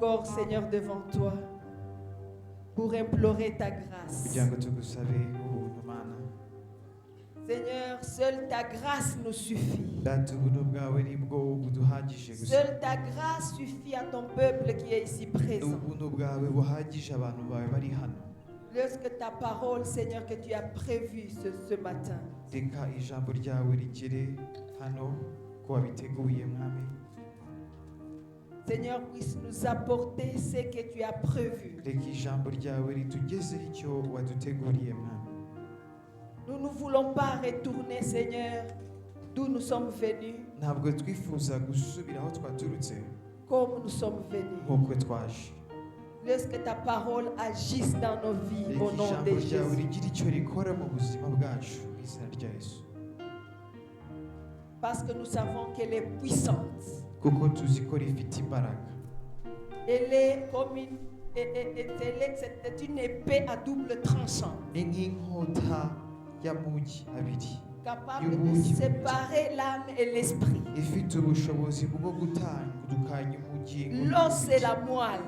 encore, Seigneur, devant toi pour implorer ta grâce. Kugira ngo tugusabe ubuntu, Mana. Seigneur, seule ta grâce nous suffit. Data, ubuntu bwawe nibwo buduhagije gusa. Seule ta grâce suffit à ton peuple qui est ici présent. Ubuntu bwawe buhagije abantu bawe bari hano. Lorsque ta parole, Seigneur, que tu as prévue ce matin, Reka ijambo ryawe rigere hano ko wabiteguye, Mwami. Seigneur, puisse nous apporter ce que tu as prévu. Reka ijambo ryawe ritugezeho icyo waduteguriye, Mwami. Nous ne voulons pas retourner, Seigneur, d'où nous sommes venus, Ntabwo twifuza gusubira aho twaturutse comme nous sommes venus. Nk'uko twaje. Lorsque ta parole agisse dans nos vies, Reka au nom ijambo de ryawe Jésus. Rigira icyo rikora mu buzima bwacu mu izina rya Yesu. Parce que nous savons qu'elle est puissante. Kuko tuzi ko rifite imbaraga. Elle est comme une, et- et- elle est- c'est une épée à double tranchant, Ni nk'inkota y'amugi abiri, capable de Y'ubugi. Séparer l'âme et l'esprit, ifite ubushobozi bwo gutandukanya ubugingo l'os et la moelle,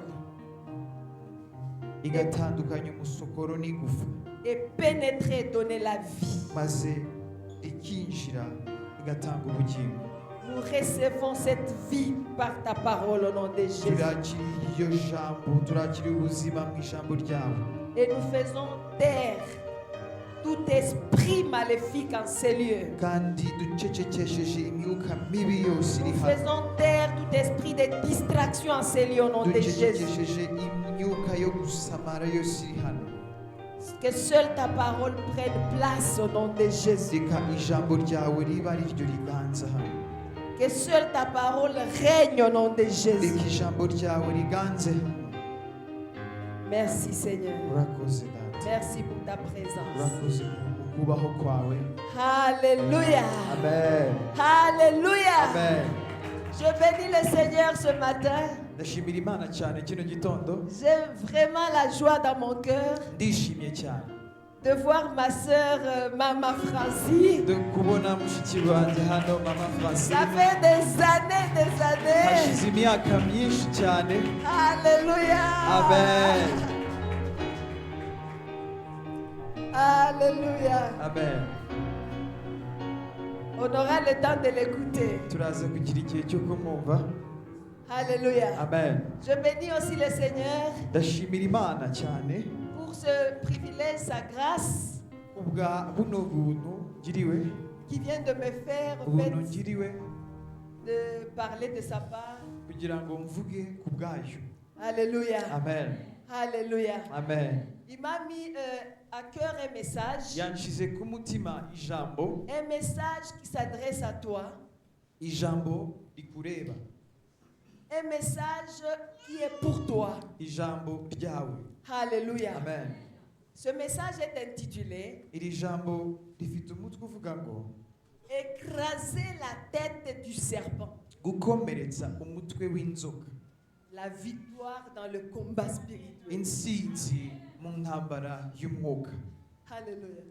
igatandukanya umusokoro n'igufa, et pénétrer et donner la vie. Maze ikinjira igatanga ubugingo. Nous recevons cette vie par ta parole au nom de Jésus. Turakiriye iryo jambo, turakiriye ubuzima mu ijambo ryawe. Et nous faisons taire tout esprit maléfique en ces lieux. Kandi ducecekesheje imyuka mibi yose iri Nous hano. faisons taire tout esprit de distraction en ces lieux au nom de Jésus. Ducecekesheje imyuka yo gusamara yose iri hano. Que seule ta parole prenne place au nom de Jésus. Reka ijambo ryawe riba ari ryo riganza hano. Que seule ta parole règne au nom de Jésus. Reka ijambo ryawe riganze hano. Merci, Seigneur. Urakoze, Data. Merci pour ta présence. Urakoze ku kubaho kwawe. Alléluia. Amen. Alléluia. Amen. Je bénis le Seigneur ce matin. Ndashimira Imana cyane kino gitondo. J'ai vraiment la joie dans mon cœur Ndishimye cyane de voir ma sœur, Mama Francie. De kubona mushiki wanjye hano, Mama Francine. Ça fait des années, des années. Hashize imyaka myinshi cyane. Alléluia. Amen. Alléluia. Amen. On aura le temps de l'écouter. Turaza kugira igihe cyo kumwumva. Alléluia. Amen. Je bénis aussi le Seigneur Ndashimira Imana cyane pour ce privilège, sa grâce ubwa buno buntu ngiriwe, qui vient de me faire, en ubuntu fait, ngiriwe de parler de sa part. Kugira ngo mvuge ku bwayo. Alléluia. Amen. Alléluia. Amen. Il m'a mis à cœur un message. Yanshize ku mutima ijambo. Un message qui s'adresse à toi. Ijambo rikureba. Un message qui est pour toi. Ijambo ryawe. Alléluia. Amen. Ce message est intitulé Iri jambo rifite umutwe uvuga ngo Écraser la tête du serpent. Gukomeretsa umutwe w'inzoka. La victoire dans le combat spirituel. Intsinzi mu ntambara y'umwuka. Alléluia.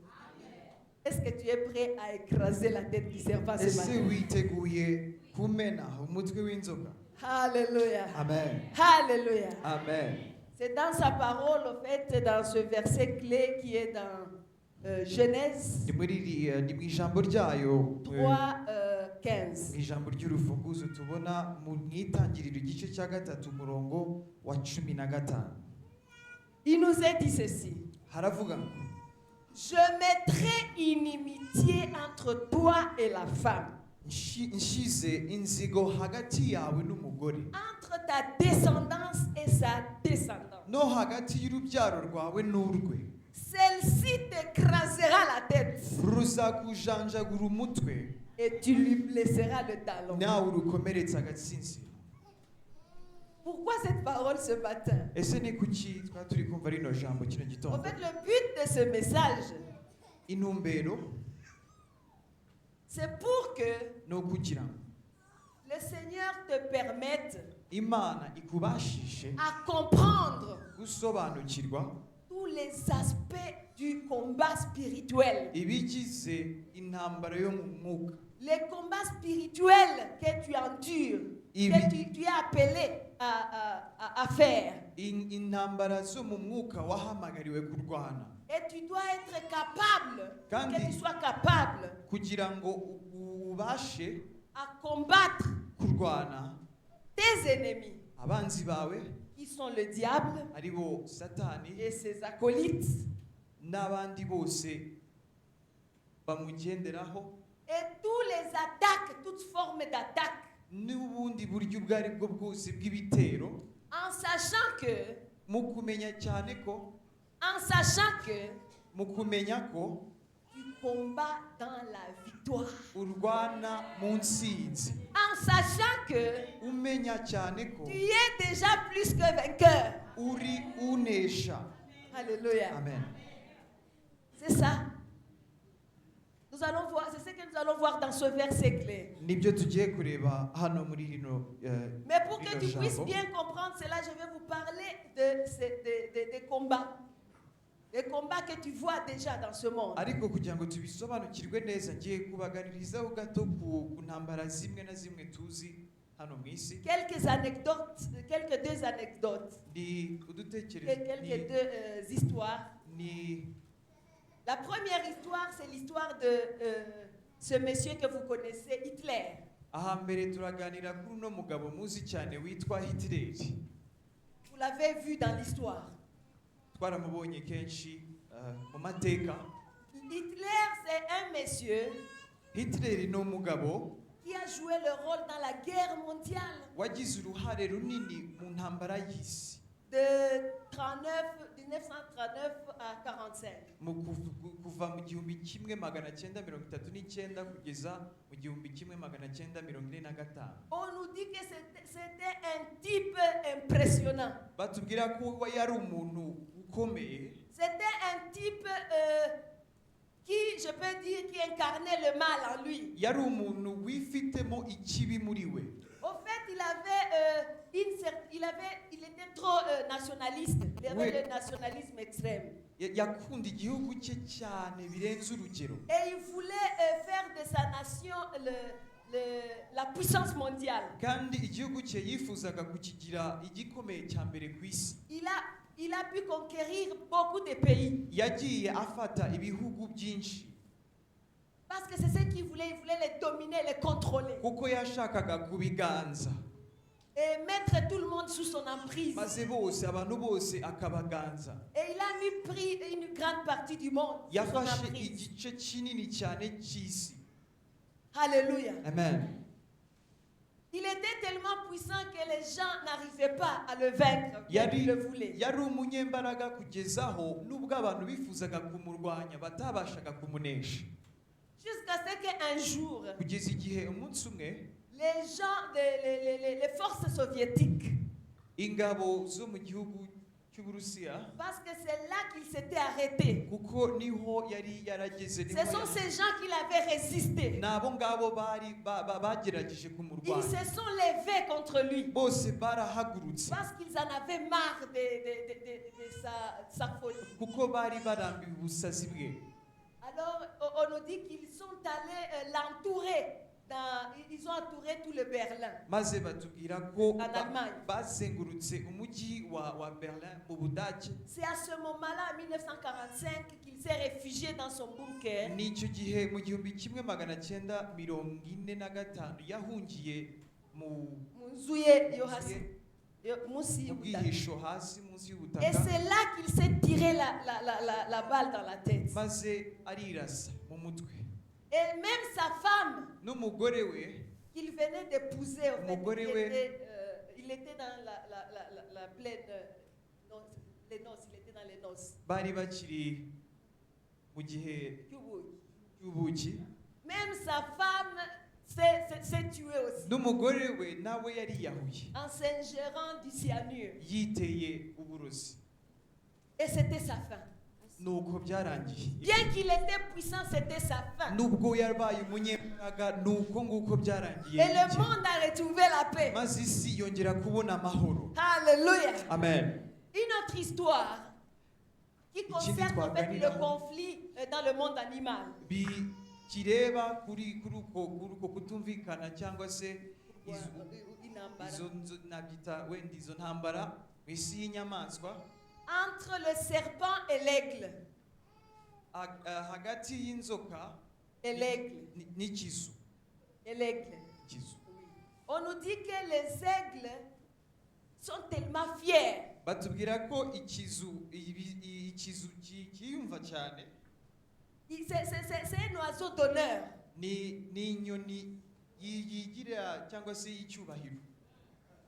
Est-ce que tu es prêt à écraser la tête du serpent ce Ese matin? Witeguye kumena umutwe w'inzoka? Alléluia. Amen. Alléluia. Amen. C'est dans sa parole, en fait, dans ce verset clé qui est dans Genèse Ni muri iri ni mu ijambo ryayo 3, 15. Mu ijambo ry'urufunguzo tubona mu itangiriro igice cya gatatu umurongo wa 15. Il nous est dit ceci. Haravuga ngo Je mettrai inimitié entre toi et la femme, Nshyize inzigo hagati yawe n'umugore, entre ta descendance et sa descendance. No hagati y'urubyaro rwawe n'urwe. Celle-ci t'écrasera la tête Ruzakujanjagura umutwe, et tu lui blesseras le talon. Nawe urukomeretse agatsinsino. Pourquoi cette parole ce matin? Ese ni kuki twaba turi kumva rino jambo kino En gitondo? Fait, le but de ce message, Intumbero c'est pour que ni ukugira ngo le Seigneur te permette Imana ikubashishe à comprendre gusobanukirwa tous les aspects du combat spirituel. Ibigize intambara yo mu mwuka. Les combats spirituels que tu endures, Ibi- que tu es appelé à faire. Intambara zo mu mwuka wahamagariwe kurwana. Et tu dois être capable, Kandi- que tu sois capable Kugira ngo ubashe à combattre kurwana tes ennemis, abanzi bawe, qui sont le diable aribo Satani et ses acolytes, n'abandi bose bamugenderaho, et tous les attaques, toutes formes d'attaques, n'ubundi buryo ubwo ari bwo bwose bw'ibitero, en sachant que, mu kumenya cyane ko, en sachant que mu kumenya ko tu combats dans la victoire, urwana mu ntsinzi, en sachant que umenya cyane ko tu es déjà plus que vainqueur. Uri unesha. Alléluia. Amen. C'est ça. Nous allons voir, c'est ce que nous allons voir dans ce verset clé. Nibyo tugiye kureba hano muri rino Mais pour que rino tu puisses jambo. Bien comprendre cela, je vais vous parler de des combats. Des combats que tu vois déjà dans ce monde. Ariko kugira ngo tubisobanukirwe neza, ngiye kubaganirizaho gato ku ntambara zimwe na zimwe tuzi hano mu isi. Quelques anecdotes, quelques deux anecdotes, Ni et udutekerezo quelques ni, deux histoires. Ni La première histoire, c'est l'histoire de ce monsieur que vous connaissez, Hitler. Ahambere turaganira kuri uno mugabo muzi cyane witwa Hitler. Vous l'avez vu dans l'histoire. Twaramubonye kenshi mu mateka. Hitler, c'est un monsieur Hitler ni umugabo qui a joué le rôle dans la guerre mondiale wagize uruhare runini mu ntambara y'isi de 39, 1939 à 45. Mu kuva mu 1939 kugeza mu 1945. On nous dit que c'était un type impressionnant. Batubwira ko we yari umuntu ukomeye. C'était un type qui, je peux dire, qui incarnait le mal en lui. Yari umuntu wifitemo ikibi muri we. Au fait, il avait, une cer- il avait, il était trop nationaliste. Il avait Oui. le nationalisme extrême. Yakunda igihugu cye cyane birenze urugero. Et il voulait faire de sa nation la puissance mondiale. Kandi igihugu cye yifuzaga kukigira igikomeye cya mbere ku isi. Il a pu conquérir beaucoup de pays. Yagiye afata ibihugu byinshi. Parce que c'est ce qu'il voulait. Il voulait les dominer, les contrôler. Kuko yashakaga kubiganza. Et mettre tout le monde sous son emprise. Maze bose abantu bose akabaganza. Et il a mis pris une grande partie du monde sous son Yafashe emprise. Igice kinini cyane cy'isi. Alléluia. Amen. Il était tellement puissant que les gens n'arrivaient pas à le vaincre comme Yari il le voulait. Yari umunyembaraga kugeza aho nubwo abantu bifuzaga kumurwanya batabashaga kumunesha. Jusqu'à ce qu'un jour, Kugeza igihe umunsi umwe les gens, les forces soviétiques, ingabo zo mu gihugu cy'Uburusiya, parce que c'est là qu'il s'était arrêté. Kuko niho yari yarageze niho Ce sont ces gens qui l'avaient résisté. Ni abo ngabo bari bagerageje Ils kumurwanya. se sont levés contre lui. Bose barahagurutse. Parce qu'ils en avaient marre de sa folie. Kuko bari barambiwe ubusazi bwe. Alors, on nous dit qu'ils sont allés l'entourer. Ils ont entouré tout le Berlin. Maze batubwira ko En Allemagne. Bazengurutse umujyi wa Berlin mu Budage. C'est à ce moment-là, en 1945, qu'il s'est réfugié dans son bunker. Ni icyo gihe mu 1945 yahungiye mu Mu nzu ye yo hasi, munsi mu y'ubutaka. Bwihisho hasi munsi Et y'ubutaka. c'est là qu'il s'est tiré la balle dans la tête. Maze arirasa mu mutwe. Et même sa femme, N'umugore we, qu'il venait d'épouser, au fait, Umugore we. il était dans la pleine noce, les noces, il était dans les noces. Bari bakiri mu gihe Cy'ubuki. cy'ubuki. Même sa femme s'est tuée aussi N'umugore we nawe yariyahuye en s'ingérant du cyanure. Yiteye uburozi. Et c'était sa fin. Nuko byarangiye. Bien qu'il était puissant, c'était sa fin. Nubwo yabaye umunyembaraga nuko nguko byarangiye. Et le monde a retrouvé la paix. Maze isi yongera kubona amahoro. Alléluia. Amen. Une autre histoire qui concerne en fait le twaganiraho. Conflit dans le monde animal. Kireba kuri uko kutumvikana cyangwa se Une Intambara. Izo nabyita wenda izo ntambara mu isi y'inyamaswa. Entre le serpent et l'aigle. Hagati y'inzoka Et l'aigle. N'ikizu. Et l'aigle. Ikizu. On nous dit que les aigles sont tellement fiers. Batubwira ko ikizu ikizu kiyumva cyane. C'est un oiseau d'honneur. Ni inyoni yigira cyangwa se y'icyubahiro.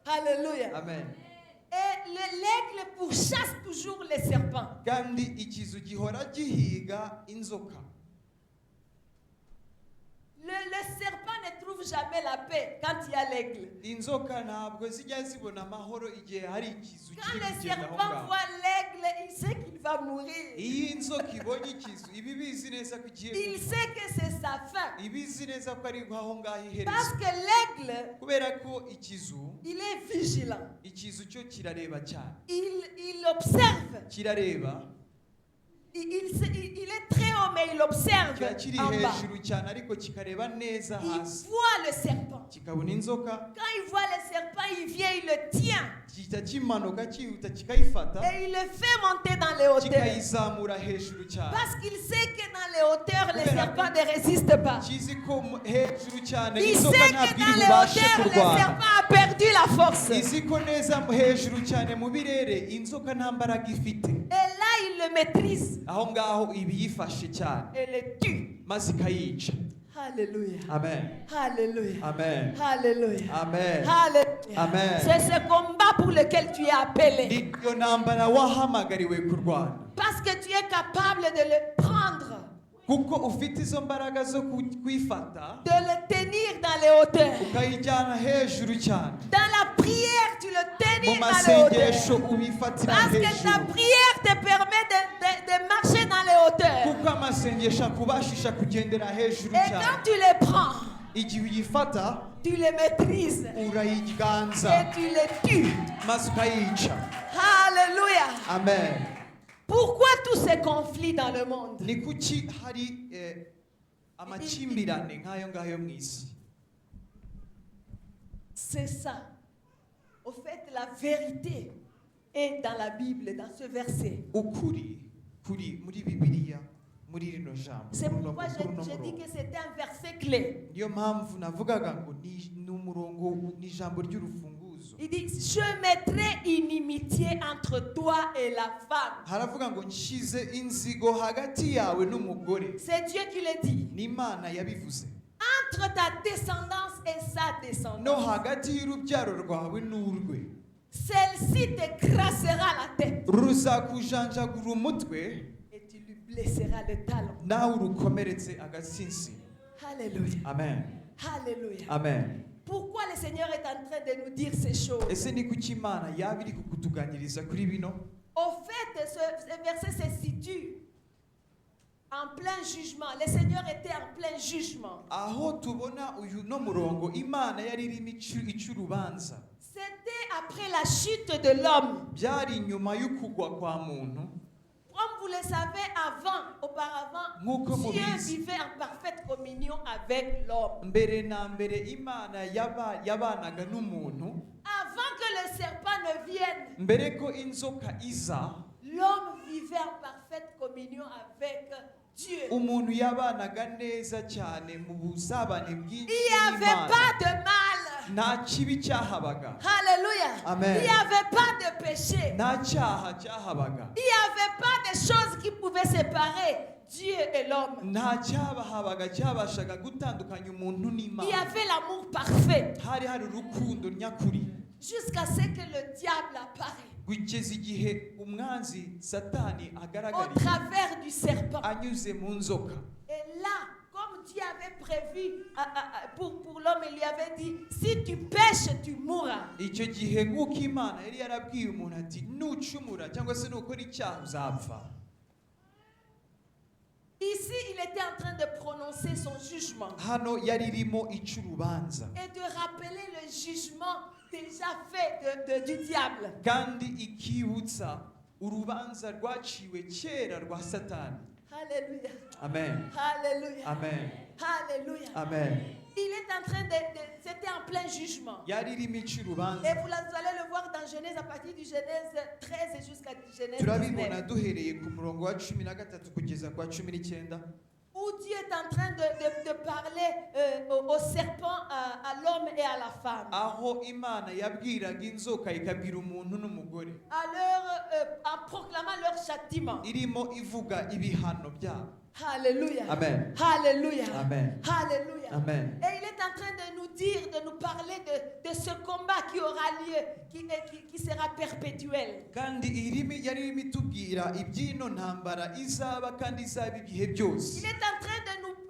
Alléluia. Amen. Et l'aigle pourchasse toujours les serpents. Kandi ikizu gihora gihiga inzoka. Le serpent ne trouve jamais la paix quand il y a l'aigle. Inzoka ntabwo zijya zibona amahoro igihe hari ikizu Quand kiri le kugenda aho serpent ngaho. voit l'aigle, il sait qu'il va mourir. Iyo inzoka ibonye ikizu iba ibizi neza ko igiye Il gupfa. Sait que c'est sa fin. Iba izi neza ko ari aho ngaho iherezo. Parce que l'aigle, Kubera ko ikizu, il est vigilant. Ikizu cyo kirareba cyane. Il observe. Kirareba. Il est très haut, mais il observe Kiba kiri en bas. Hejuru cyane ariko kikareba neza Il hasi. Voit le serpent. Kikabona inzoka. Quand il voit le serpent, il vient, il le tient. Gihita kimanuka cyihuta kikayifata. Et il le fait monter dans les hauteurs. Kikayizamura hejuru cyane. Parce qu'il sait que dans les hauteurs, les Kubera serpents ne résistent pas. Kizi ko hejuru cyane Il inzoka sait que ntabwo dans iri les bubashe hauteurs, le kurwana. Serpent a perdu la force. Izi ko neza hejuru cyane mu birere inzoka nta mbaraga ifite. Et là, il le maîtrise Aho ngaho iba iyifashe cyane et le tue. Maze ikayica. Alléluia. Amen. Alléluia. Amen. Alléluia. Amen. Alléluia. Amen. C'est ce combat pour lequel tu es appelé. Niyo ntambara wahamagariwe kurwana. Parce que tu es capable de le prendre, Kuko ufite izo mbaraga zo kuyifata, de le tenir dans les hauteurs. Ukayijyana hejuru cyane. Dans la prière, tu le Mu tenir dans les masengesho hauteurs. ubifatira Parce que ta hejuru. Prière te permet de marcher dans les hauteurs. Kuko amasengesho akubashisha kugendera hejuru Et cyane. Quand tu les prends, Igihe uyifata, tu les maîtrises urayiganza et tu les tues. Maze ukayica. Alléluia. Amen. Pourquoi tous ces conflits dans le monde? Ni kuki hari amakimbirane nk'ayo ngayo mu isi? C'est ça. Au fait, la vérité est dans la Bible, dans ce verset. Ukuri kuri muri Bibiliya muri rino jambo. C'est Kuri uno- pourquoi kuri uno je dis murongo. Que c'était un verset clé. Niyo mpamvu navugaga ngo ni umurongo ni ijambo ry'urufunguzo. Il dit, je mettrai inimitié entre toi et la femme. Haravuga ngo nshyize inzigo hagati yawe n'umugore. C'est Dieu qui le dit. Ni Imana yabivuze. Entre ta descendance et sa No descendance. Hagati y'urubyaro rwawe n'urwe. Celle-ci t'écrasera la tête Ruzakujanjagura umutwe, et tu lui blesseras le talon. Nawe urukomeretse agatsinsino. Alléluia. Amen. Alléluia. Amen. Pourquoi le Seigneur est en train de nous dire ces choses? Ese ni kuki Imana yaba iri kukutuganiriza kuri bino? Au fait, ce verset se situe en plein jugement. Le Seigneur était en plein jugement. Aho tubona uyu no murongo Imana yari irimo ica urubanza. C'était après la chute de l'homme. Byari inyuma y'ukugwa kwa muntu. Comme vous le savez, avant, auparavant, Nk'uko Dieu mubizi, vivait en parfaite communion avec l'homme. Mbere na mbere Imana yabanaga n'umuntu. Avant que le serpent ne vienne, Mbere ko inzoka iza, l'homme vivait en parfaite communion avec Dieu. Umuntu yabanaga neza cyane mu busabane bwinshi Il n'y avait n'Imana. Pas de mal. Nta kibi cyahabaga. Alléluia. Amen. Il n'y avait pas de péché. Nta cyaha cyahabaga. Il n'y avait pas de choses qui pouvaient séparer Dieu et l'homme. Nta cyabahabaga cyabashaga gutandukanya umuntu Il y n'Imana. Avait l'amour parfait Hari hari urukundo nyakuri jusqu'à ce que le diable apparaisse kugeza igihe umwanzi Satani au agaragariye travers du serpent. Anyuze mu nzoka. Et là, comme Dieu avait prévu pour l'homme, il lui avait dit, si tu pèches, tu mourras. Icyo gihe nk'uko Imana yari yarabwiye umuntu ati nucumura cyangwa se nukora icyaha uzapfa. Ici, il était en train de prononcer son jugement Hano yari irimo ica urubanza et de rappeler le jugement déjà fait du diable. Kandi ikibutsa urubanza rwaciwe kera rwa Satani. Alléluia. Amen. Alléluia. Amen. Alléluia. Amen. Il est en train de. C'était en plein jugement. Yari irimo ica urubanza. Et vous allez le voir dans Genèse, à partir du Genèse 13 jusqu'à Genèse Turabibona 19. Duhereye ku murongo wa 13 kugeza ku wa 19. Où Dieu est en train de parler au serpent, à l'homme et à la femme. Aho Imana yabwiraga inzoka ikabwira umuntu n'umugore. En proclamant leur châtiment. Irimo ivuga ibihano byabo. Alléluia. Amen. Alléluia. Amen. Alléluia. Amen. Et il est en train de nous dire, de nous parler de ce combat qui aura lieu, qui sera perpétuel. Kandi irimo yari irimo itubwira iby'ino ntambara izaba kandi izaba ibihe byose. Il est en train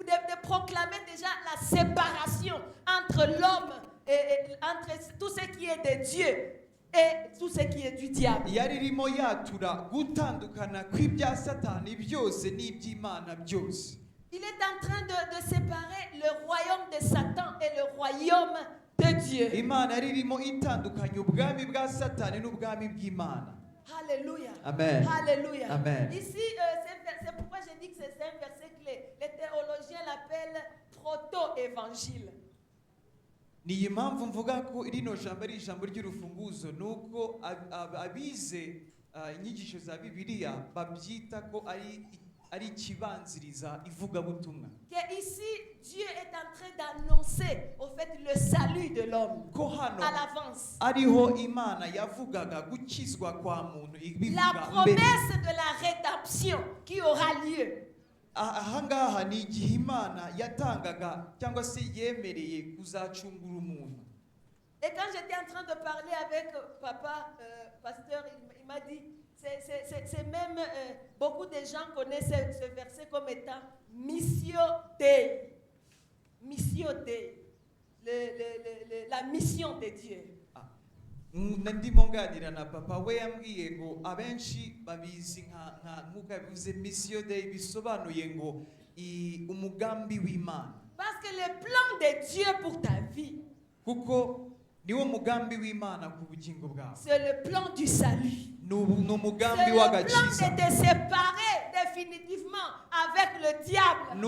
de proclamer déjà la séparation entre l'homme et entre tout ce qui est de Dieu et tout ce qui est du diable. Yari irimo yatura gutandukana kw'ibya Satani byose n'iby'Imana byose. Il est en train de séparer le royaume de Satan et le royaume de Dieu. Imana yari irimo itandukanya ubwami bwa Satani n'ubwami bw'Imana. Alléluia. Amen. Alléluia. Amen. Ici, c'est pourquoi j'ai dit que c'est un verset clé. Les théologiens l'appellent proto-évangile. Ni iyi mpamvu mvuga ko rino jambo ari ijambo ry'urufunguzo ni uko ab- ab- abize ah, inyigisho za Bibiliya babyita ko ari ari ikibanziriza ivugabutumwa. Que ici, Dieu est en train d'annoncer, au fait, le salut de l'homme Ko hano à l'avance. Ariho Imana yavugaga gukizwa kwa muntu La ibivuga mbere. Promesse de la rédemption qui aura lieu. Ah- ahangaha ni igihe Imana yatangaga cyangwa se yemereye kuzacungura umuntu. Et quand j'étais en train de parler avec papa, pasteur, il m'a dit, c'est même, beaucoup de gens connaissent ce verset comme étant Missio Dei. Missio Dei. La mission de Dieu. Mm, ndimo nganira na papa we yambwiye ngo abenshi babizi nka nka nk'uko yabivuze Missio Dei bisobanuye ngo i- umugambi w'Imana. Parce que le plan de Dieu pour ta vie, Kuko niwo mugambi w'Imana ku bugingo bwawe. C'est le plan du salut. Ni ubu- ni C'est umugambi le plan w'agakiza. de te séparer définitivement avec le diable. Ni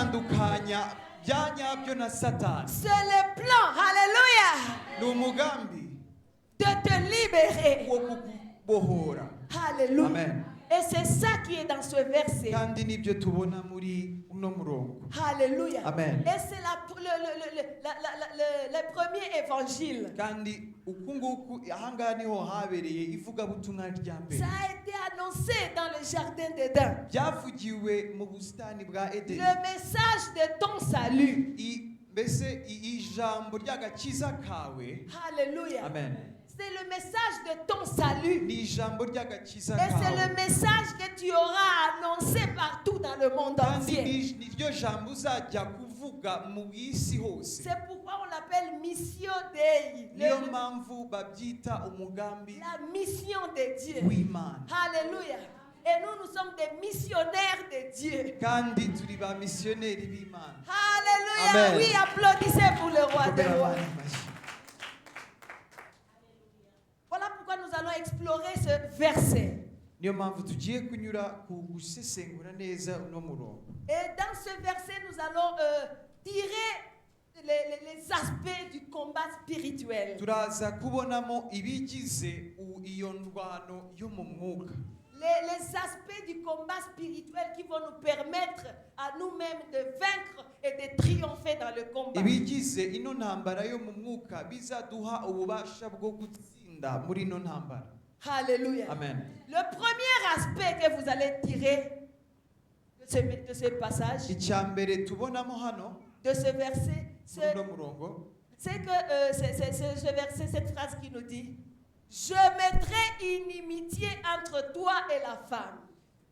ukugutandukanya bya nyabyo na Satani. C'est le plan, alléluia, Ni umugambi de te libérer. Wo kukubohora. Alléluia. Amen. Et c'est ça qui est dans ce verset. Kandi nibyo tubona muri uno murongo. Alléluia. Amen. Et c'est la, le, la- la- la- le premier évangile. Kandi uku nguku ahangaha niho habereye ivugabutumwa rya mbere. Ça a été annoncé dans le jardin d'Éden. Byavugiwe mu busitani bwa Edeni. Le message de ton salut. I- mbese i- ijambo ry'agakiza kawe. Alléluia. Amen. C'est le message de ton salut. Ni ijambo ry'agakiza Et c'est kawe. Le message que tu auras annoncé partout dans le monde Kandi entier. ni ni ryo jambo uzajya kuvuga mu isi hose. C'est pourquoi on l'appelle Missio Dei. Niyo mpamvu babyita umugambi La mission de Dieu. w'Imana. Alléluia. Et nous, nous sommes des missionnaires de Dieu. Kandi turi ba misiyoneri b'Imana. Alléluia. Amen. Oui, applaudissez pour le roi des Komera rois. Imana amashyi. Voilà pourquoi nous allons explorer ce verset. Niyo mpamvu tugiye kunyura ku gusesengura neza uno murongo. Et dans ce verset, nous allons tirer les aspects du combat spirituel. Turaza kubonamo ibigize u- iyo ndwano yo mu mwuka. Les aspects du combat spirituel qui vont nous permettre à nous-mêmes de vaincre et de triompher dans le combat. Ibigize ino ntambara yo mu mwuka bizaduha ububasha bwo gutsinda muri ino ntambara. Alléluia. Amen. Le premier aspect que vous allez tirer de ce passage, Icya mbere tubonamo hano de ce verset, muri uno murongo c'est que c'est ce verset, cette phrase qui nous dit: Je mettrai inimitié entre toi et la femme.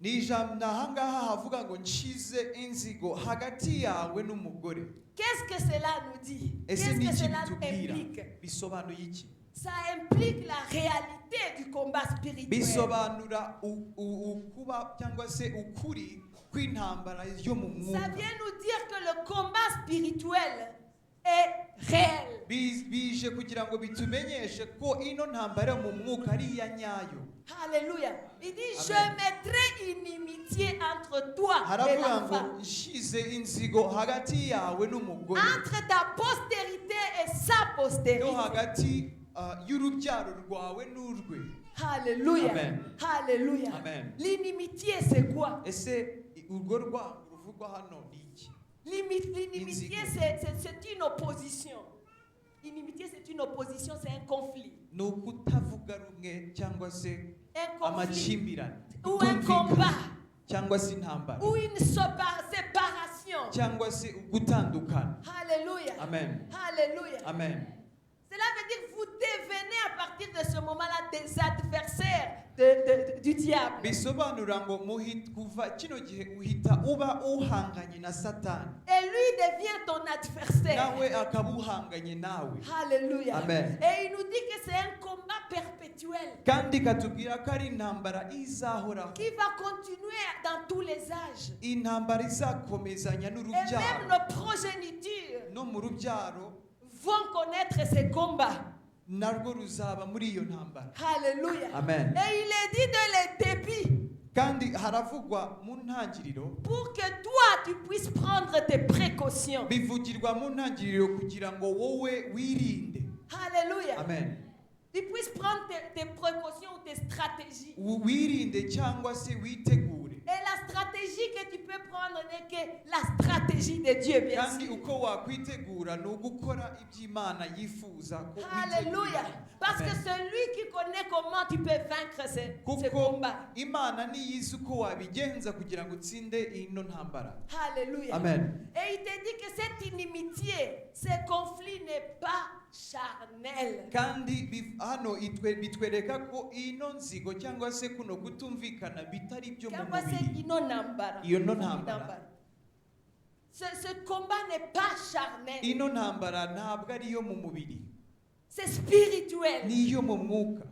Ni ijambo ni ahangaha havuga ngo nshize inzigo hagati yawe n'umugore. Qu'est-ce que cela nous dit? Ese Qu'est-ce ni que iki cela bitubwira? Implique? Bisobanuye iki? Ça implique la réalité du combat spirituel. Bisobanura u- u- ukuba cyangwa se ukuri kw'intambara yo mu Ça mwuka. Vient nous dire que le combat spirituel est réelle. Bije kugira ngo bitumenyeshe ko ino ntambara yo mu mwuka ari iya nyayo. Alléluia. Il dit, je Amen. Mettrai inimitié entre toi et Haravuga la ngo femme. Nshize inzigo hagati yawe n'umugore Entre ta postérité et sa no postérité. Hagati y'urubyaro rwawe n'urwe. Alléluia. Amen. Alléluia. Amen. L'inimitié, c'est quoi? Ese urwo rwango ruvugwa hano ni iki? L'inimitié, Inzigo. c'est une opposition. Inimitié, c'est une opposition, c'est un conflit. Ni ukutavuga rumwe cyangwa se Un conflit. Amakimbirane Ou un kutumvikana, combat. Cyangwa se intambara Ou une séparation. Cyangwa se ugutandukana. Alléluia. Amen. Alléluia. Amen. Cela veut dire que vous devenez à partir de ce moment-là des adversaires du diable. Bisobanura ngo kuva kino gihe uhita uba uhanganye na Satani. Et lui devient ton adversaire. Nawe akaba uhanganye nawe. Alléluia. Amen. Et il nous dit que c'est un combat perpétuel Kandi ikatubwira ko ari intambara izahoraho qui va continuer dans tous les âges. Intambara izakomezanya Et même n'urubyaro nos progénitures no mu rubyaro vont connaître ces combats. Narwo ruzaba muri iyo ntambara. Alléluia. Amen. Et il est dit de les débits Kandi haravugwa mu ntangiriro pour que toi tu puisses prendre tes précautions. Bivugirwa mu ntangiriro kugira ngo wowe wirinde. Alléluia. Amen. Tu puisses prendre tes précautions ou tes stratégies. Wirinde cyangwa se witegure. Et la stratégie que tu peux prendre n'est que la stratégie de Dieu, bien Kandi sûr. Uko wakwitegura ni ugukora ibyo Imana yifuza ko Alléluia. witegura. Parce que Amen. celui qui connaît comment tu peux vaincre ce Kuko combat. Imana niyo izi uko wabigenza kugira ngo utsinde ino ntambara. Alléluia. Amen. Et il te dit que cette inimitié, ce conflit n'est pas charnel. Kandi hano bitwereka ko ino nzigo cyangwa se kuno kutumvikana bitari ibyo mu Cyangwa se mubiri. Ino ntambara. Iyo no ntambara. Ce combat n'est pas charnel. Ino ntambara ntabwo ari iyo mu mubiri. C'est spirituel. Ni iyo mu mwuka.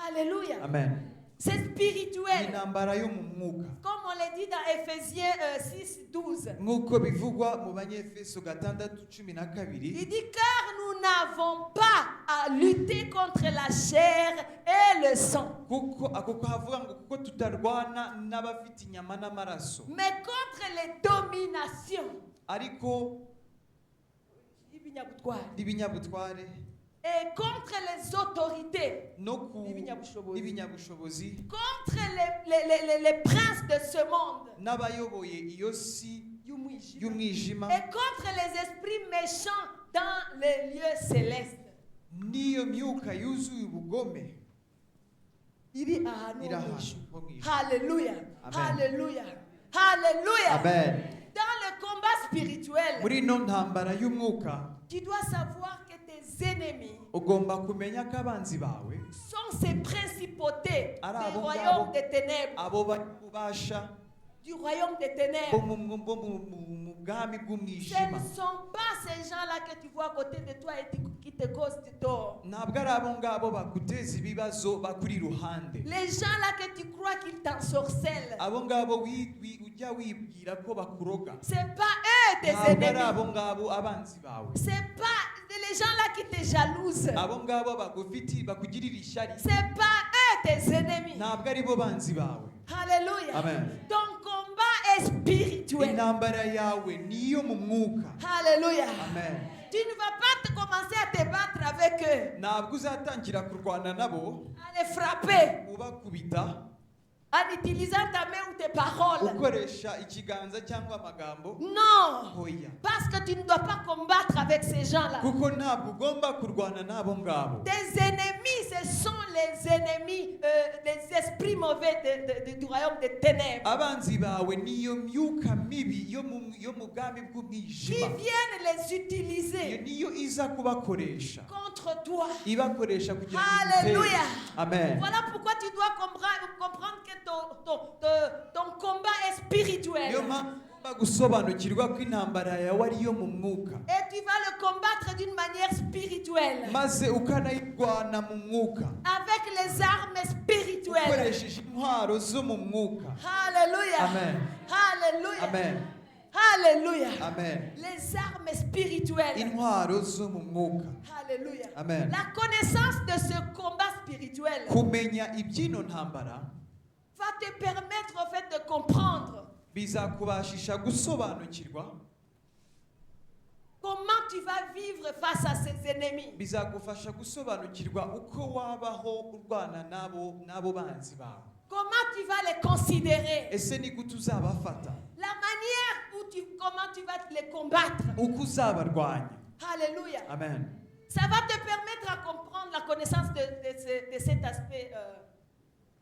Alléluia. Amen. C'est Ni spirituel. Intambara yo mu mwuka. Comme on l'a dit dans Ephésiens 6, 12. Nk'uko bivugwa mu Banyefeso 6:12. Il dit: car nous n'avons pas à lutter contre la chair et le sang, Kuko ako kavuga ngo kuko tutarwana n'abafite inyama n'amaraso mais contre les dominations ariko n'ibinyabutware et contre les autorités, no ku n'ibinyabushobozi, n'ibinyabushobozi contre les princes de ce monde n'abayoboye iyo si y'umwijima et contre les esprits méchants dans les lieux célestes. N'iyo myuka yuzuye ubugome Iri ahantu iri ho mu ahantu ijuru. ho mu ijuru. Alléluia. Amen. Alléluia. Alléluia. Amen. Dans le combat spirituel, Muri ino ntambara y'umwuka tu dois savoir que tes ennemis ugomba kumenya ko abanzi bawe sont ces principautés Ara du abo royaume ngabo. des ténèbres. Abo bubasha Du royaume des bo ténèbres. mu bwami Ce bw'umwijima. ne sont pas ces gens-là que tu vois à côté de toi et qui te causent du tort. Ntabwo ari abo ngabo bakuteza ibibazo bakuri iruhande. Les gens-là que tu crois qu'ils t'ensorcellent. Abo ngabo ujya wibwira ko bakuroga C'est pas eux tes ntabwo ari ennemis. Abo ngabo abanzi bawe. C'est pas les gens-là qui te jalousent. Abo ngabo bagufiti bakugirira ishyari C'est pas eux tes ennemis. ntabwo ari bo banzi bawe. Alléluia. Amen. Ton combat est spirituel. Intambara yawe niyo mu mwuka. Alléluia. Amen. Tu ne vas pas te commencer à te battre avec eux, Ntabwo uzatangira kurwana nabo à les frapper ubakubita en utilisant ta main ou tes paroles. Ukoresha ikiganza cyangwa amagambo. Non. Hoya. Parce que tu ne dois pas combattre avec ces gens-là. Kuko ntabwo ugomba kurwana n'abo ngabo. Tes ennemis, ce sont les ennemis, les esprits mauvais du royaume des ténèbres Abanzi bawe niyo myuka mibi yo mu bwami qui bw'umwijima viennent les iyo utiliser niyo iza kubakoresha contre toi. Ibakoresha kugira ngo igutere. Alléluia. Amen. Voilà pourquoi tu dois comprendre que ton combat est spirituel. Niyo mpamvu ugomba gusobanukirwa ko intambara yawe ari iyo mu mwuka. Et tu vas le combattre d'une manière spirituelle. Maze ukanayirwana mu mwuka. Avec les armes spirituelles. Ukoresheje intwaro zo mu mwuka. Alléluia. Amen. Alléluia. Amen. Alléluia. Amen. Les armes spirituelles. Intwaro zo mu mwuka. Alléluia. Amen. La connaissance de ce combat spirituel Kumenya iby'ino ntambara va te permettre en fait de comprendre bizakubashisha gusobanukirwa comment tu vas vivre face à ces ennemis. Bizagufasha gusobanukirwa uko wabaho urwana n'abo n'abo banzi bawe. Comment tu vas les considérer. Ese ni gute uzabafata? La manière où tu, comment tu vas les combattre. Uko uzabarwanya. Alléluia. Amen. Ça va te permettre à comprendre la connaissance de cet aspect,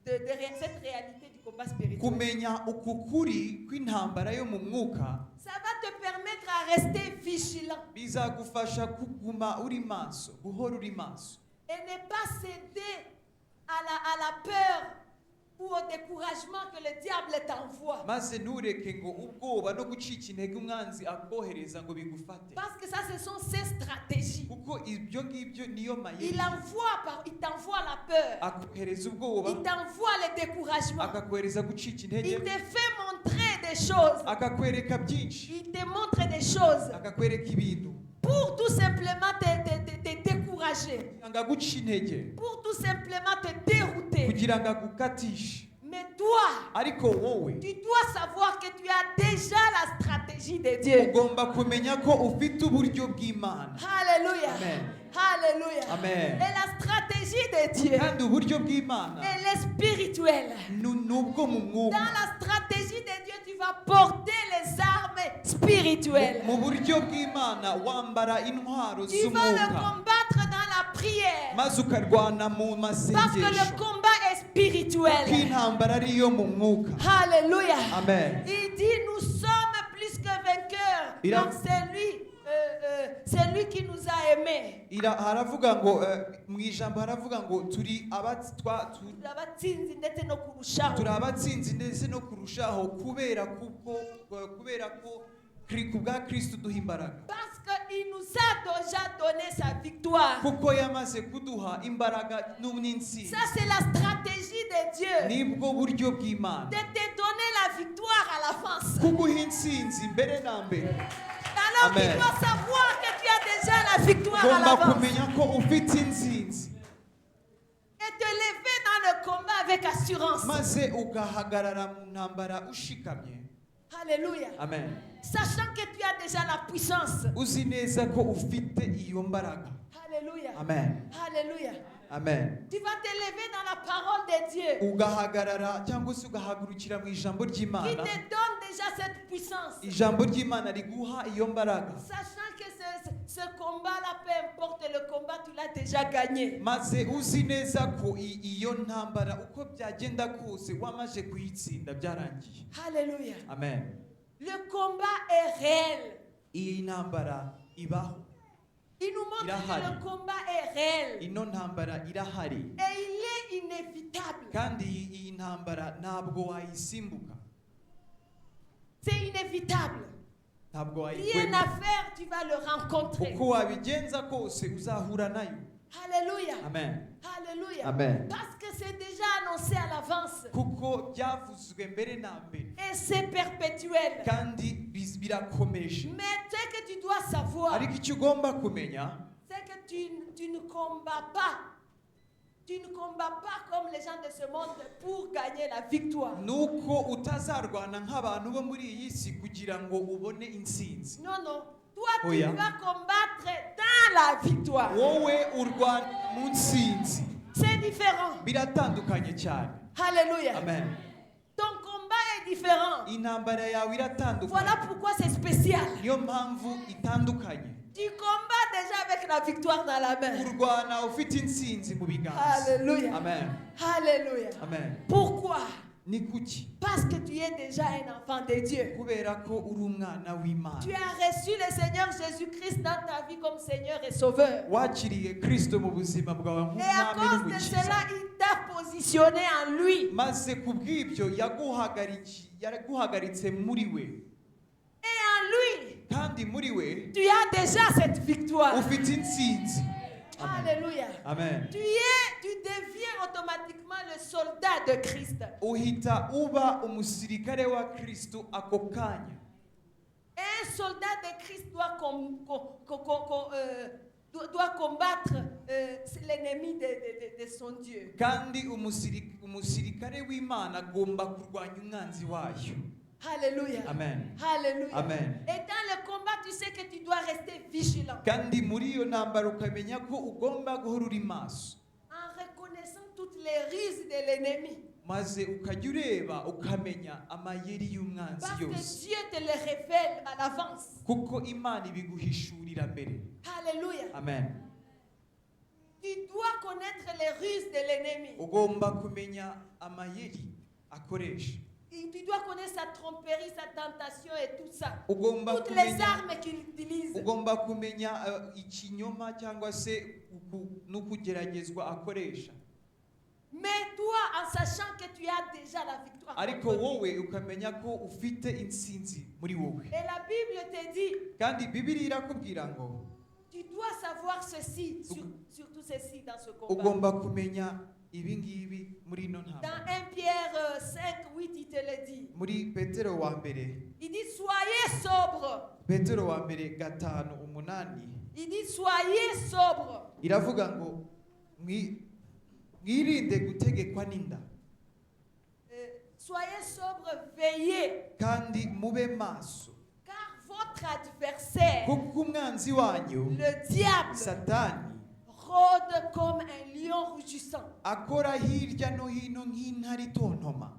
de cette réalité du combat spirituel. Kumenya uku kuri kw'intambara yo mu mwuka Ça va te permettre à rester vigilant bizagufasha kuguma uri maso, guhora uri maso et ne pas céder à la peur ou au découragement que le diable t'envoie. Maze ntureke ngo ubwoba no gucika intege umwanzi akohereza ngo bigufate. Parce que ça, ce sont ses stratégies. Kuko ibyo ngibyo niyo mayeri. Il t'envoie la peur. Akohereza ubwoba. Il t'envoie le découragement. Akakohereza gucika intege. Il te fait montrer des choses. Akakwereka byinshi. Il te montre des choses Akakwereka ibintu pour tout simplement te décourager. Kugira ngo aguce intege. Pour tout simplement te dérouter. Kugira ngo agukatishe. Mais toi, Ariko wowe tu dois savoir que tu as déjà la stratégie de Dieu. Ugomba kumenya ko ufite uburyo bw'Imana. Alléluia. Amen. Alléluia. Amen. Et la stratégie de Dieu, Kandi uburyo bw'Imana elle est spirituelle. Ni ni ubwo mu mwuka. Dans la stratégie de Dieu, tu vas porter les armes spirituelles. Mu buryo bw'Imana wambara intwaro Tu vas le z'umwuka. Combattre dans la prière. Maze ukarwana mu Parce que masengesho le combat est spirituel. Kuko intambara ariyo mu mwuka. Alléluia. Amen. Il dit, nous sommes plus que vainqueurs. Donc c'est lui qui nous a aimés. Ira- haravuga ngo eh, mu ijambo haravuga ngo turi abatsi- twa- tu- Abatsinzi ndetse no kurushaho. Turi abatsinzi ndetse no kurushaho kubera kubwo kubera ko Kri- ku bwa Kristo duha imbaraga. Parce qu'il nous a déjà donné sa victoire. Kuko yamaze kuduha imbaraga n'intsinzi. Ça, c'est la stratégie de Dieu. Nibwo buryo bw'Imana. De te donner la victoire à l'avance. Kuguha intsinzi mbere na mbere. Alors Amen. tu dois savoir que tu as déjà la victoire à Ugomba l'avance. Kumenya ko ufite intsinzi. Et te lever dans le combat avec assurance. Maze ugahagarara mu ntambara ushikamye. Alléluia. Amen. Sachant que tu as déjà la puissance. Uzi neza ko ufite iyo mbaraga. Alléluia. Amen. Alléluia. Amen. Tu vas te lever dans la parole de Dieu Ugahagarara cyangwa se ugahagurukira mu ijambo qui ry'Imana. Te donne déjà cette puissance. Ijambo ry'Imana riguha iyo mbaraga. Sachant que ce combat-là, peu importe le combat, tu l'as déjà gagné. Maze uzi neza ko i- iyo ntambara uko byagenda kose wamaze kuyitsinda byarangiye. Alléluia. Amen. Le combat est réel. Iyi ntambara ibaho. Il nous montre que Irahari. Le combat est réel. Ino ntambara irahari. Et il est inévitable. Kandi iyi iyi ntambara ntabwo wayisimbuka. C'est inévitable. Ntabwo Rien wayikwega. À faire, tu vas le rencontrer. Uko wabigenza kose uzahura nayo. Alléluia. Amen. Alléluia. Amen. Parce que c'est déjà annoncé à l'avance. Kuko byavuzwe mbere na mbere. Et c'est perpétuel. Kandi biz- birakomeje. Mais ce que tu dois savoir, Ariko icyo ugomba kumenya c'est que tu ne combats pas. Tu ne combats pas comme les gens de ce monde pour gagner la victoire. Ni uko utazarwana nk'abantu bo muri iyi si kugira ngo ubone intsinzi. Non, non. Toi, tu Oya. Vas combattre dans la victoire. Wowe urwana mu ntsinzi. C'est différent. Biratandukanye cyane. Alléluia. Amen. Ton combat est différent. Intambara yawe iratandukanye. Voilà pourquoi c'est spécial. Niyo mpamvu itandukanye. Tu combats déjà avec la victoire dans la main. Urwana ufite intsinzi mu biganza. Alléluia. Amen. Alléluia. Amen. Pourquoi? Ni kuki? Parce que tu es déjà un enfant de Dieu. Kubera ko uri umwana w'Imana. Tu as reçu le Seigneur Jésus-Christ dans ta vie comme Seigneur et Sauveur. Wakiriye Kristo mu buzima bwawe Et à nk'umwami cause de n'umukiza. Cela, il t'a positionné en lui. Maze kubw'ibyo yaguhagariki- yaguhagaritse muri we. Et en lui, Kandi muri we tu as déjà cette victoire. Ufite intsinzi. Amen. Alléluia. Amen. Tu deviens automatiquement le soldat de Christ. Uhita uba umusirikare wa Kristo ako kanya. Et un soldat de Christ doit combattre l'ennemi de son Dieu. Kandi umusirikare w'Imana agomba kurwanya umwanzi wayo. Alléluia. Amen. Alléluia. Amen. Et dans le combat, tu sais que tu dois rester vigilant. Kandi muri iyo ntambara ukamenya ko ugomba guhora uri maso. En reconnaissant toutes les ruses de l'ennemi. Maze ukajya ureba ukamenya amayeri y'umwanzi Parce que yose. Dieu te les révèle à l'avance. Kuko Imana ibiguhishurira mbere. Alléluia. Amen. Tu dois connaître les ruses de l'ennemi. Ugomba kumenya amayeri akoresha. Et tu dois connaître sa tromperie, sa tentation et tout ça. Ugomba Toutes les kumenya armes qu'il utilise. Ugomba kumenya ikinyoma cyangwa se n'ukugeragezwa akoresha. Mais toi, en sachant que tu as déjà la victoire Ariko contre lui. Wowe ukamenya ko ufite intsinzi muri wowe. Et la Bible te dit, Kandi Bibiliya irakubwira ngo tu dois savoir ceci, surtout ceci dans ce combat. Ugomba kumenya ibi ngibi muri ino Dans ntambara. 1 Pierre 5, 8, il te le dit. Muri Petero wa mbere Il dit, soyez sobres. Petero wa mbere 5:8. Il dit, soyez sobres. Iravuga ngo mwirinde gutegekwa n'inda. Soyez sobres, veillez. Kandi mube maso. Car votre adversaire, Kuko umwanzi wanyu le diable, Satani rôde comme un lion rugissant, akora hirya no hino nk'intare itontoma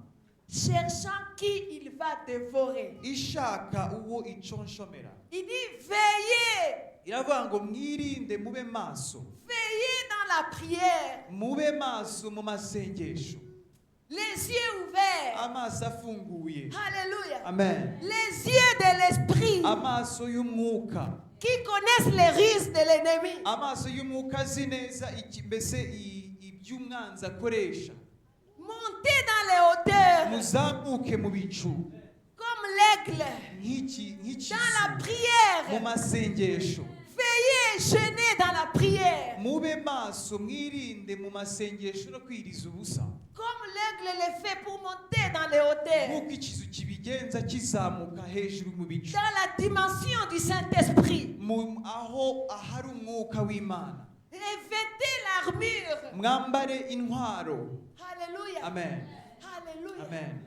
cherchant qui il va dévorer. Ishaka uwo iconshomera. Il dit, veillez, Iravuga ngo mwirinde mube maso. Veillez dans la prière, Mube maso mu masengesho. Les yeux ouverts. Amaso afunguye. Alléluia. Amen. Les yeux de l'esprit Amaso y'umwuka qui connaissent les ruses de l'ennemi. Amaso y'umwuka azi neza mbese iby'umwanzi akoresha. Montez dans les hauteurs Muzamuke mu bicu comme l'aigle. Nk'ikizu Dans la mu prière, masengesho. Veillez et jeûnez dans la prière. Mube maso mwirinde mu masengesho no kwiriza ubusa. Comme l'aigle le fait pour monter dans les hauteurs. Nk'uko ikizu kibigenza kizamuka hejuru mu bicu. Dans la dimension du Saint-Esprit. Mu aho ahari umwuka w'Imana. Revêtez l'armure. Mwambare intwaro. Alléluia. Amen. Alléluia. Amen.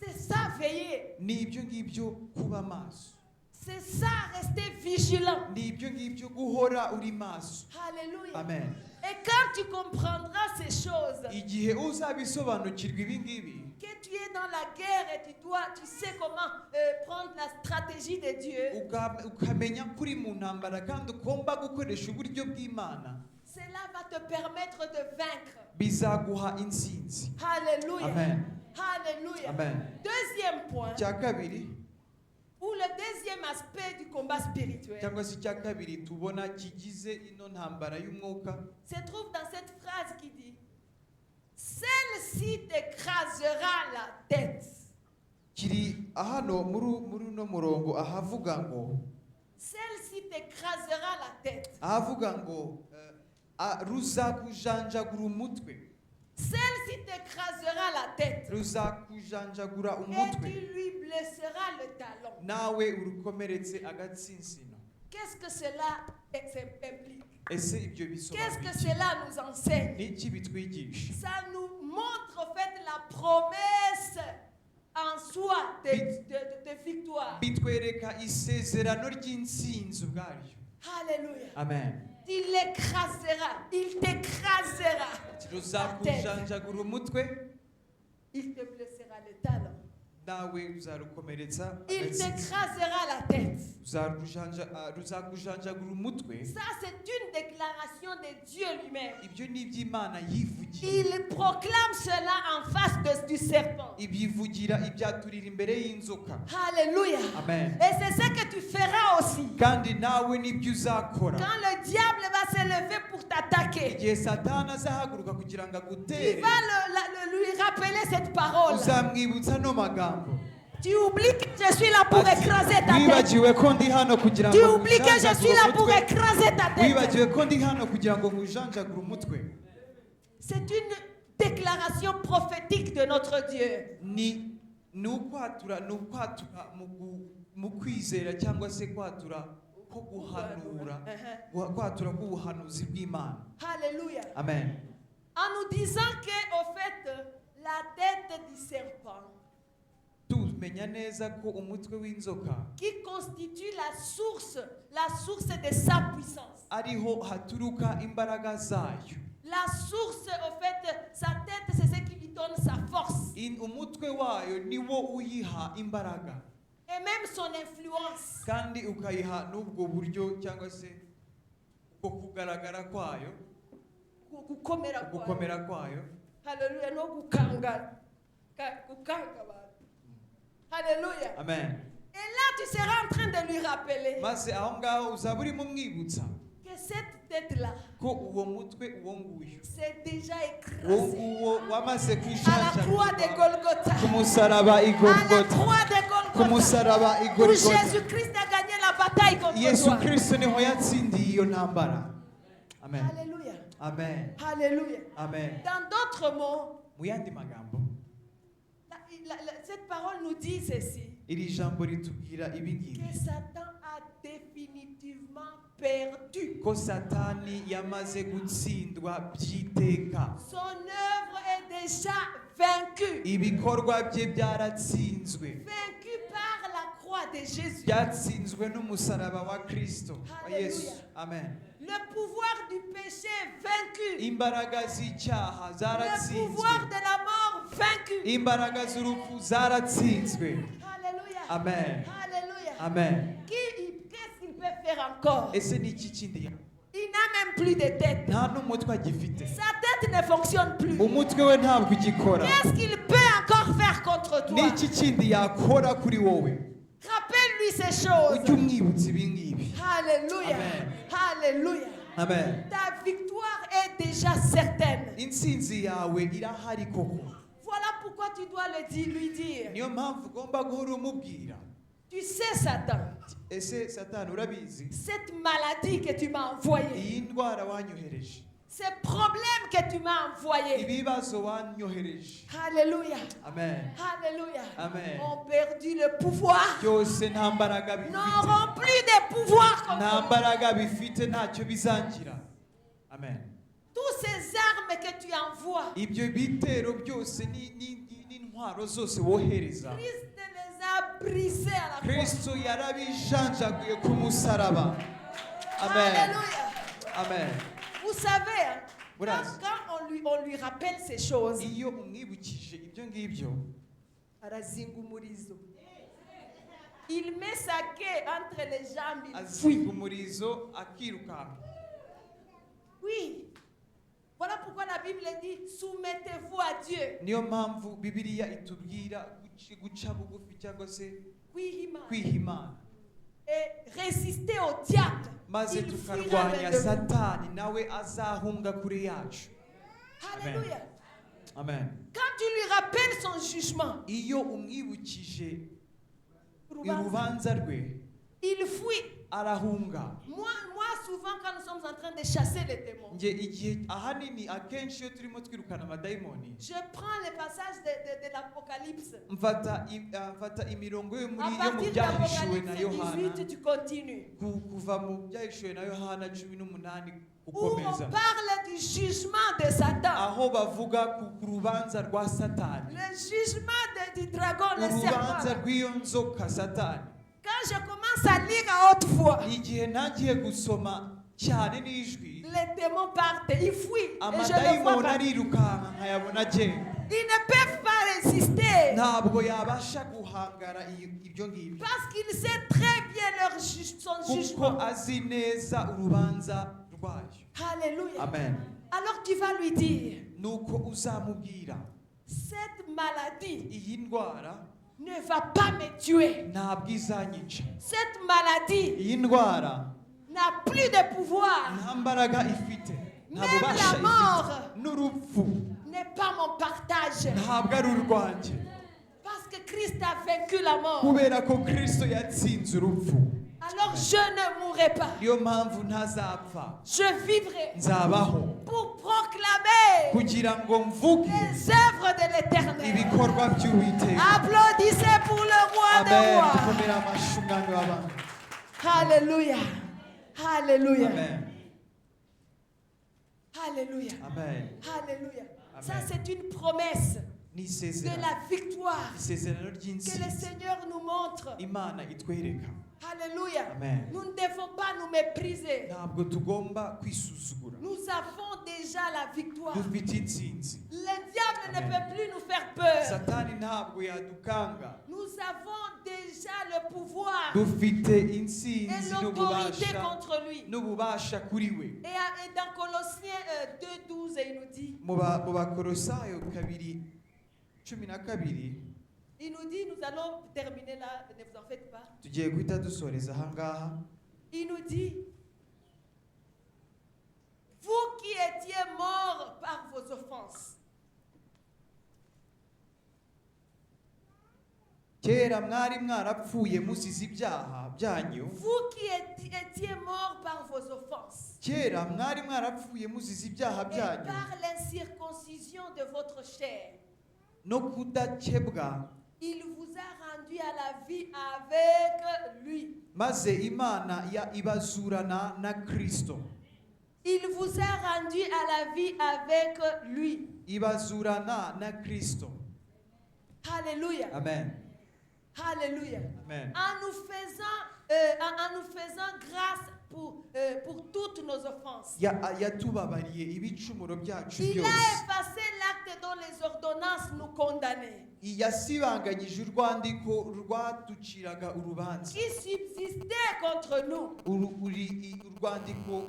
C'est ça, veiller. Ni ibyo ngibyo kuba maso. C'est ça, rester vigilant. Ni ibyo ngibyo guhora uri maso. Alléluia. Amen. Et quand tu comprendras ces choses, Igihe uzabisobanukirwa ibi ngibi que tu es dans la guerre et tu sais comment prendre la stratégie de Dieu, ukamenya ko uri mu ntambara kandi ugomba gukoresha uburyo bw'Imana cela va te permettre de vaincre. Bizaguha intsinzi. Alléluia. Amen. Alléluia. Amen. Deuxième point, Icya kabiri ou le deuxième aspect du combat spirituel, cyangwa se icya kabiri tubona kigize ino ntambara y'umwuka se trouve dans cette phrase qui dit, celle-ci t'écrasera la tête. Kiri hano muri uno murongo ahavuga ngo Celle-ci t'écrasera la tête. Ahavuga ngo ruzakujanjagura umutwe. Celle-ci t'écrasera la tête. Ruzakujanjagura Et umutwe. Tu lui blesseras le talon. Nawe urukomeretse agatsinsino. Qu'est-ce que cela implique? Ese ibyo Qu'est-ce bisobanura que iki? cela nous enseigne? Niki bitwigisha? Ça nous montre en fait la promesse en soi de victoire. Bitwereka isezerano ry'intsinzi ubwaryo. Alléluia. Amen. Il l'écrasera. Il t'écrasera la tête. Ruzakujanjagura umutwe. Il te blessera le talon. Nawe uzarukomeretsa Il agatsinsino. t'écrasera la tête. Ruzakujanjagura umutwe. Ça, c'est une déclaration de Dieu lui-même. Ibyo ni iby'Imana yivugiye. Il proclame cela en face du serpent. Ibyivugira ibyaturira imbere y'inzoka. Alléluia. Amen. Et c'est ce que tu feras aussi. Kandi nawe nibyo uzakora. Quand le diable va se lever pour t'attaquer, Igihe Satani azahaguruka kugira ngo tu agutere vas lui rappeler cette parole. Uzamwibutsa ano magambo. Tu oublies que je suis là pour écraser ta tête. Wibagiwe ko ndi hano kugira Tu ngo oublies que je suis là nkujanjagure pour umutwe. écraser ta tête. Wibagiwe ko ndi hano kugira ngo nkujanjagure umutwe. C'est une déclaration prophétique de notre Dieu. Ni ni ukwatura ni ukwatura mu Mu kwizera cyangwa se kwatura ko guhanura, kwatura k'ubuhanuzi bw'Imana. Alléluia. Amen. En nous disant que, au fait, la tête du serpent, Tumenya neza ko umutwe w'inzoka qui constitue la source de sa puissance. Ariho haturuka imbaraga zayo. La source, au fait, sa tête, c'est ce qui lui donne sa force. Umutwe wayo niwo uyiha imbaraga. Et même son influence. Kandi ukayiha n'ubwo buryo cyangwa se ubwo kugaragara kwayo. Gukomera kwayo. Gukomera kwayo. Hallelujah. No gukanga. Gukanga abantu. Alléluia. Amen. Et là, tu seras en train de lui rappeler Maze aho ngaho uzaba urimo umwibutsa que cette tête-là, ko uwo mutwe uwo nguyu c'est déjà uwo écrasé nguwo wamaze à la croix de kwijanjagurwa Golgotha. ku musaraba i À la Golgotha. croix de Ku Golgotha. musaraba i Où Golgotha. Jésus-Christ a gagné la bataille contre Yesu toi. Kristo niho yatsindiye iyo ntambara. Amen. Alléluia. Amen. Alléluia. Amen. Dans d'autres mots, Mu yandi magambo, cette parole nous dit ceci: iri jambo ritubwira ibi ngibi: que Satan a définitivement perdu. Ko Satani yamaze gutsindwa by'iteka. Son œuvre est déjà vaincue. Ibikorwa bye byaratsinzwe. Vaincu par la croix de Jésus. Byatsinzwe n'umusaraba wa Kristo, wa Yesu. Hallelujah. Amen. Le pouvoir du péché vaincu. Imbaraga z'icyaha Le zaratsinzwe. pouvoir de la mort vaincu. Imbaraga z'urupfu zaratsinzwe. Alléluia. Amen. Alléluia. Amen. Qu'est-ce qu'il peut faire encore? Ese ni iki kindi? Il n'a même plus de tête. Nta n'umutwe agifite. Sa tête ne fonctionne plus. Umutwe we ntabwo ugikora. Qu'est-ce qu'il peut encore faire contre toi? Ni iki kindi yakora kuri wowe? Rappelle-lui ces choses. Ujye umwibutsa ibi ngibi. Alléluia. Amen. Alléluia. Amen. Ta victoire est déjà certaine. Intsinzi yawe irahari koko. Voilà pourquoi tu dois le dire, lui dire. Niyo mpamvu ugomba guhora umubwira. Tu sais, Satan, Ese Satani, urabizi, cette maladie que tu m'as envoyée, iyi ndwara wanyohereje, ces problèmes que tu m'as envoyés, ibibazo wanyohereje. Alléluia. Amen. Alléluia. Amen. Ont perdu le pouvoir. Byose nta mbaraga bifite. N'auront plus de pouvoir contre Nta moi. mbaraga bifite, ntacyo bizangira. Amen. Tous ces armes que tu envoies, Ibyo bitero byose n'intwaro zose wohereza, Christ les a brisées à la croix. Kristo yarabijanjaguye ku musaraba. Amen. Alléluia. Amen. Vous savez, hein, Murazi. quand on lui rappelle ces choses, Iyo umwibukije ibyo ngibyo, arazinga umurizo. Il met sa queue entre les jambes, il fuit. Azinga umurizo akirukanka. Oui. Voilà pourquoi la Bible dit: soumettez-vous à Dieu. Niyo mpamvu Bibiliya itubwira guca bugufi cyangwa se Oui, kwiha Imana. Et résistez au diable. Maze Il fuira tukarwanya loin de vous. Satani, nawe azahunga kure yacu. Alléluia. Amen. Quand tu lui rappelles son jugement, Iyo umwibukije urubanza rwe, il fuit. Arahunga. Moi, souvent, quand nous sommes en train de chasser les démons, Njye igihe ahanini akenshi iyo turimo twirukana amadayimoni, je prends le passage de l'Apocalypse. Mfata imirongo yo À muri yo mu partir Byahishuwe na d'Apocalypse Yohana, 18, tu continues. Kuva mu Byahishuwe na Yohana 18 Où on gukomeza, parle du jugement de Satan. Aho bavuga ku rubanza rwa Satani, Le jugement du dragon, le urubanza serpent. rw'iyo nzoka Satani. Quand je commence à lire à haute voix, Igihe ntagiye gusoma cyane n'ijwi, les démons partent, ils fuient. Et je ne vois amadayimoni pas. Arirukanka nkayabona agenda. Ils ne peuvent pas résister. Ntabwo yabasha guhangara ibyo ngibyo. Parce qu'il sait très bien son Kuko jugement. Azi neza urubanza rwayo. Alléluia. Amen. Alors tu vas lui dire, Nuko uzamubwira, cette maladie iyi ndwara ne va pas me tuer. Ntabwo izanyica. Cette maladie Iyi ndwara n'a plus de pouvoir. Nta mbaraga ifite, nta Même bubasha la mort ifite. N'urupfu n'est pas mon partage. Ntabwo ari urwanjye. Parce que Christ a vaincu la mort. Kubera ko Kristo yatsinze urupfu. Alors je ne mourrai pas. Niyo mpamvu ntazapfa. Je vivrai Nzabaho pour proclamer kugira ngo mvuge les œuvres de l'Éternel. ibikorwa by'Uwiteka. Applaudissez pour le roi des des Amen. Rois. Dukomere amashyi umwami w'abami. Alléluia. Alléluia. Amen. Alléluia. Amen. Alléluia. Amen. Ça, c'est une promesse Ni de isezerano, la victoire isezerano que le ry'intsinzi Seigneur nous montre. Imana itwereka. Alléluia. Amen. Nous ne devons pas nous mépriser. Ntabwo tugomba kwisuzugura. Nous avons déjà la victoire. Dufite intsinzi. Le diable ne Amen. Peut plus nous faire peur. Satani ntabwo yadukanga. Nous avons déjà le pouvoir Dufite et intsinzi l'autorité n'ububasha contre lui. N'ububasha kuri we. Et dans Colossiens 2, 12, il nous dit, Mu ba- mu Bakorosayo 2:12, il nous dit, nous allons terminer là, ne vous en faites pas. Tugiye guhita dusoreza ahangaha. Il nous dit, vous qui étiez morts par vos offenses, Kera mwari mwarapfuye muzize ibyaha byanyu. Vous qui étiez morts par vos offenses Kera mwari mwarapfuye muzize ibyaha et byanyu par l'incirconcision de votre chair, no kudakebwa, il vous a rendu à la vie avec lui. Maze Imana ya ibazurana na Kristo. Il vous a rendu à la vie avec lui. Ibazurana na Kristo. Alléluia. Amen. Alléluia. Amen. En nous faisant grâce pour toutes nos offenses. Ya- yatubabariye ibicumuro byacu Il a byose. Effacé l'acte dont les ordonnances nous condamnaient, Yasibanganyije urwandiko rwaduciraga urubanza, qui subsistait contre nous. Uru- uri- i- urwandiko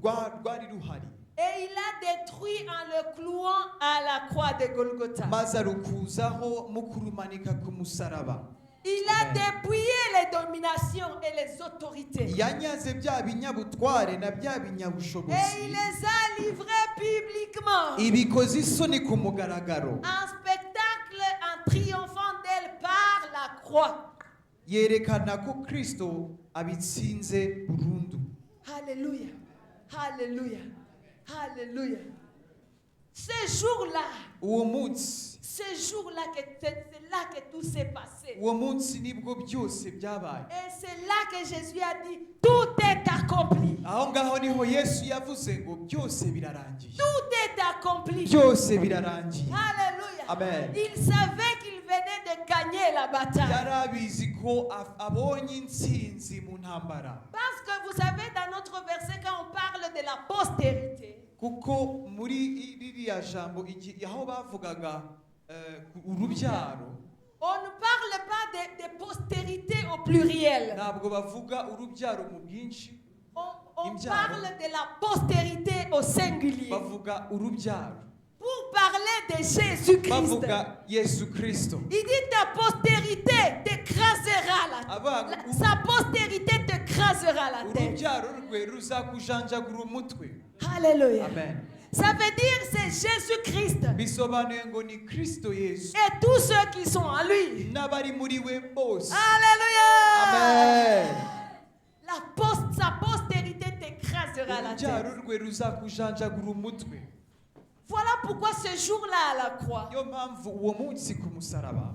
rwa- rwari ruhari. Et il a détruit en le clouant à la croix de Golgotha. Maze arukuzaho mu kurumanika ku musaraba. Il a Amen. Dépouillé les dominations et les autorités. Yanyaze bya binyabutware na bya Et il binyabushobozi, les a livrés publiquement ibikoze isoni ku mugaragaro, en spectacle, en triomphant d'elles par la croix. Yerekana ko Kristo abitsinze burundu. Alléluia. Alléluia. Alléluia. Ce jour-là, Uwo munsi, ce jour-là, que c'est là que tout s'est passé. Uwo munsi nibwo byose byabaye. Et c'est là que Jésus a dit, tout est accompli. Aho ngaho niho Yesu yavuze ngo byose birarangiye. Tout est accompli. Byose birarangiye. Alléluia. Amen. Il savait qu'il venait de gagner la bataille. Yari abizi ko af- abonye intsinzi mu ntambara. Parce que vous savez, dans notre verset, quand on parle de la postérité, Kuko muri ririya jambo igi- aho bavugaga eh, ku- urubyaro, on ne parle pas de postérité au pluriel. Ntabwo bavuga urubyaro mu bwinshi. On Imbyaro. Parle de la postérité au singulier. Bavuga urubyaro. Pour parler de Jésus-Christ. Bavuga Yesu Kristo. Il dit ta postérité t'écrasera la, Aba- sa postérité t'écrasera la tête. Urubyaro rwe ruzakujanjagura umutwe. Alléluia. Amen. Ça veut dire c'est Jésus-Christ Bisobanuye ngo ni Kristo Yesu et tous ceux qui sont en lui. N'abari muri we bose. Alléluia. Amen. Sa postérité t'écrasera la Urubyaro tête. Rwe ruzakujanjagura umutwe. Voilà pourquoi ce jour-là à la croix, Niyo mpamvu uwo munsi ku musaraba,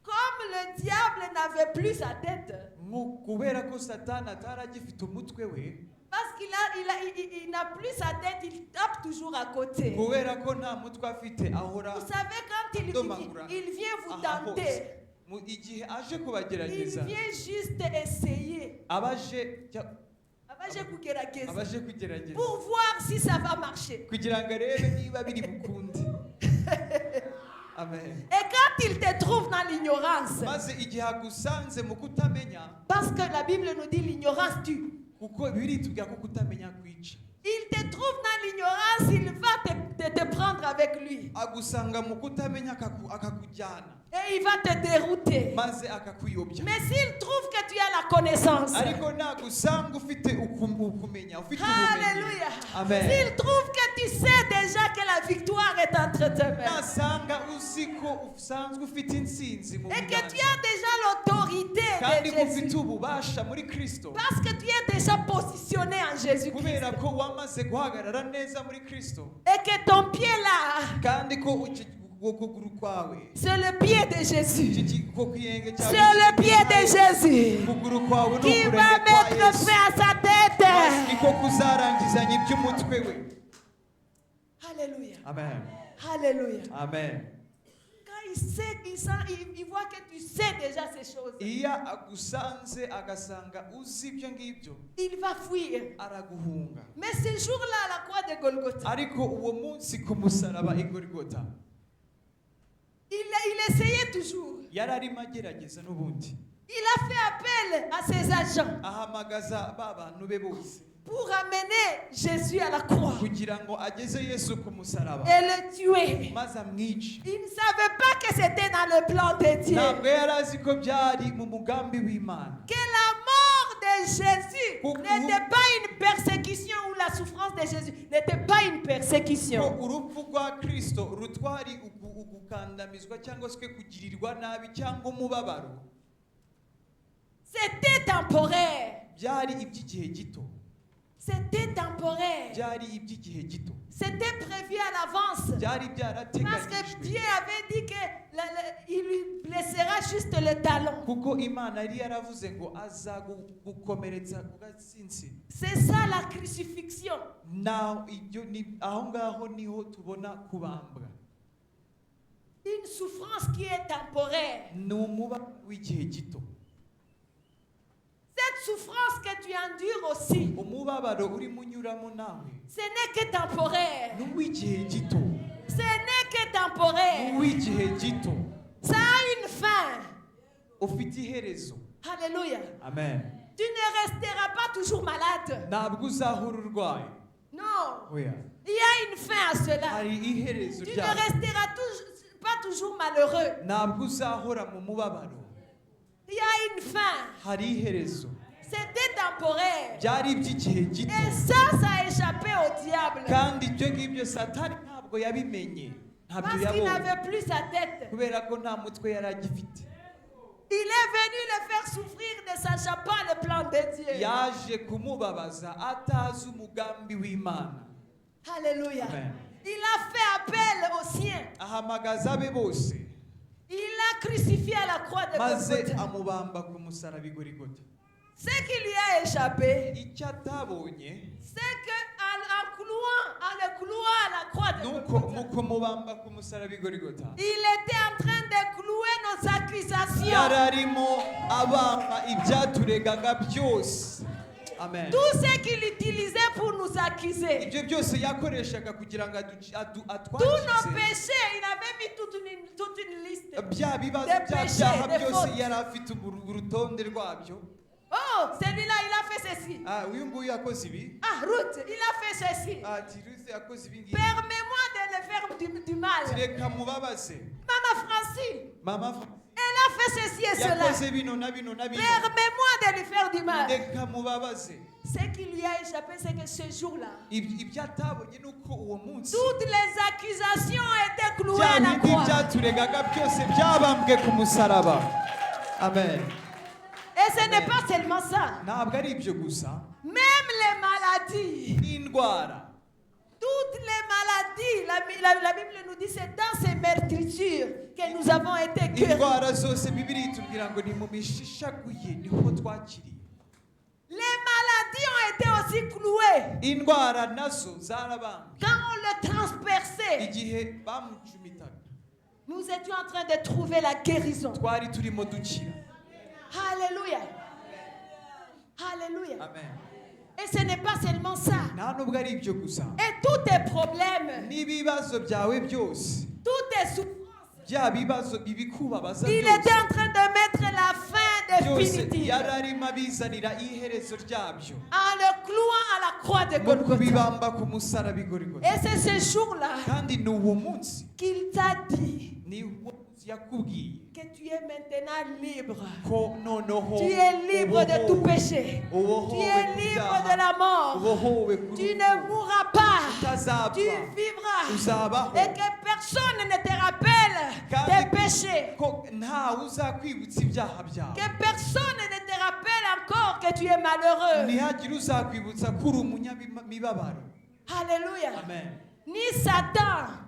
comme le diable n'avait plus sa tête, nko- kubera ko Satani atari agifite umutwe we, parce qu'il a, il a, il- il- il n'a plus sa tête, il tape toujours à côté. Kubera ko nta mutwe afite ahora Vous savez, quand adomagura il vient vous aha hose. tenter, Mu igihe aje il kubagerageza, vient juste essayer. Abaje cya- Abaje kugerageza. Abaje kugerageza Pour voir si ça va marcher. Kugira ngo arebe niba biri bukunde. Amen. Et quand il te trouve dans l'ignorance, Maze igihe agusanze mu kutamenya, parce que la Bible nous dit l'ignorance tue. Kuko biritubwira ko kutamenya kwica. Il te trouve dans l'ignorance, il va te prendre avec lui. Agusanga mu kutamenya akaku- akakujyana, Et il va te dérouter. Maze akakuyobya. Mais s'il trouve que tu as la connaissance, Ariko nagusanga ufite ukum- ukumenya ufite ubumenyi, Alléluia. Amen. S'il trouve que tu sais déjà que la victoire est entre tes mains Nasanga uzi ko usanzwe ufite intsinzi mu et que tu biganza as déjà l'autorité kandi de ko ufite Jésus, ububasha muri Kristo, parce que tu es déjà positionné en Jésus-Christ kubera ko wamaze guhagarara neza muri Kristo, et que ton pied là kandi ko uki- Ukuguru kwawe C'est le pied de Jésus. Iki ki- ko kirenge cyawe C'est le pied de Jésus ukuguru kwawe ni qui va ukurenge kwa mettre Yesu fin à sa tête. Niko kuzarangizanya iby'umutwe we. Alléluia. Amen. Alléluia. Amen. Quand il sait, il sent, il voit que tu sais déjà ces choses, Iyo agusanze agasanga uzi ibyo ngibyo il va fuir. Araguhunga. Mais ce jour-là, à la croix de Golgotha, Ariko uwo munsi ku musaraba i Gorigota il essayait toujours. Yari arimo agerageza n'ubundi. Il a fait appel à ses agents Ahamagaza ba bantu be bose pour amener Jésus à la croix kugira ngo ageze Yesu ku musaraba et le tuer. Maze amwice. Il ne savait pas que c'était dans le plan de Dieu. Ntabwo yari azi ko byari mu mugambi w'Imana. Que la mort de Jésus Pour- n'était pas une persécution ou la souffrance de Jésus n'était pas une Ko persécution. Urupfu rwa Kristo rutwari ugu- ugukandamizwa cyangwa se kugirirwa nabi cyangwa umubabaro. C'était temporaire. Byari iby'igihe gito. C'était temporaire. Byari iby'igihe gito. C'était prévu à l'avance. Byari Parce que byarateganyijwe. Dieu avait dit que il lui blessera juste le talon. Kuko Imana yari yaravuze ngo azagukomeretsa ku gatsinsi. C'est ça la crucifixion. Naho ibyo ni aho ngaho niho tubona kubambwa. Une souffrance qui est temporaire. Ni umubabaro w'igihe gito. Cette souffrance que tu endures aussi, Umubabaro urimo unyuramo nawe ce n'est que temporaire. ni uw'igihe gito. Ce n'est que Ni temporaire. uw'igihe gito. Ça a une fin. Ufite iherezo. Alléluia. Amen. Tu ne resteras pas toujours malade. Ntabwo uzahora urwaye. Non. Oya. Il y a une fin à cela. Hari iherezo Tu ne ryayo. resteras pas toujours malheureux. Ntabwo uzahora mu mubabaro. Il y a une fin. Hari iherezo. C'était temporaire. Byari iby'igihe gito. Et ça, ça a échappé au diable. Kandi ibyo ngibyo Satani ntabwo yabimenye ntabyo Parce qu'il yabonye n'avait plus sa tête. Kubera ko nta mutwe yari agifite. Il est venu le faire souffrir ne sachant pas le plan de Dieu. Yaje kumubabaza atazi umugambi w'Imana. Alléluia. Amen. Il a fait appel aux siens. Ahamagaza abe bose Il l'a crucifié à la croix de maze Golgotha. Amubamba ku musaraba i Gorigota. Ce qui lui a échappé, Icyo atabonye c'est que en le clouant à la croix de nuko Golgotha, mu kumubamba ku musaraba i Gorigota il était en train de clouer nos accusations. Yari arimo abamba ibyaturegaga byose. Amen. Tout ce qu'il utilisait pour nous accuser. Ibyo byose yakoreshaga kugira ngo aduci- adu- Tous nos atwakize. Péchés, il avait mis toute une liste. Bya bibazo Des bya péchés, byaha des byose fautes. yari afite uru- urutonde rwabyo. Oh, celui-là, il a fait ceci. Ah, uyu nguyu yakoze ibi. Ah, Ruth, il a fait ceci. Ati Ruth yakoze ibi ngibi. Permets-moi de le faire du mal. Reka mubabaze. Maman Francine, Mama elle a fait ceci et cela. Yakoze bino na bino na bino. Permets-moi de lui faire du mal. Reka mubabaze. Ce qui lui a échappé, c'est que ce jour-là, Ibyo ibyo atabonye ni uko uwo munsi toutes les accusations étaient clouées bya à la bindi croix. byaturegaga byose byabambwe ku musaraba. Amen. Et ce n'est pas seulement ça. Ntabwo ari ibyo gusa. Même les maladies. N'indwara. Toutes les maladies, la Bible nous dit, c'est dans ces meurtrissures que nous avons été guéris. Indwara zose Bibiliya itubwira ngo ni mu mishishaguye niho twakiriye. Les maladies ont été aussi clouées. Indwara nazo zarabambwe. Quand on le transperçait, Igihe bamucumitaga nous étions en train de trouver la guérison. Twari turimo dukira. Alléluia. Alléluia. Amen. Et ce n'est pas seulement ça. Nta nubwo ari ibyo gusa. Et tous tes problèmes, N'ibibazo byawe byose toutes tes souffrances, bya bibazo ibikubabaza il byose était en train de mettre la fin byose définitive yari arimo abizanira iherezo ryabyo en le clouant à la croix de mu Golgotha. kubibamba ku musaraba i Golgotha. Et c'est ce jour-là Kandi ni uwo munsi qu'il t'a dit ni uwo munsi yakubwiye que tu es maintenant libre. Ko noneho Tu es libre de tout ubohowe. Péché. Tu Ubohowe es ku libre byaha. De la mort. Ubohowe ku Tu rupfu. Ne mourras pas. Utazapfa. Tu vivras. Uzabaho. Et que personne ne te rappelle Kandi tes péchés. Ko ntawe uzakwibutsa ibyaha byawe. Que personne ne te rappelle encore que tu es malheureux. Ntihagire uzakwibutsa ko uri umunyamibabaro. Alléluia. Amen. Ni Satan,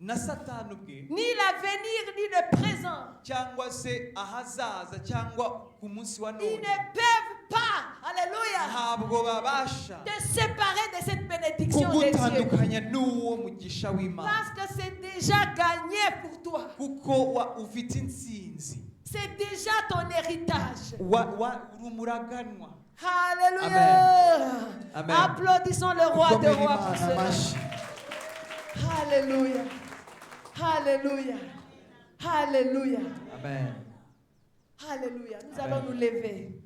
Na Satani ubwe, ni l'avenir, ni le présent, cyangwa se ahazaza cyangwa ku munsi wa ils none, ne peuvent pas, alléluia, ntabwo babasha te séparer de cette bénédiction de Dieu. kugutandukanya n'uwo mugisha w'Imana, Parce que c'est déjà gagné pour toi. Kuko wa ufite intsinzi. C'est déjà ton héritage. Wa- wa- uri umuraganwa. Alléluia. Amen. Applaudissons le roi de Dukomere rois pour Imana cela. amashyi. Alléluia. Alléluia. Alléluia. Amen. Alléluia. Nous Amen. allons nous lever.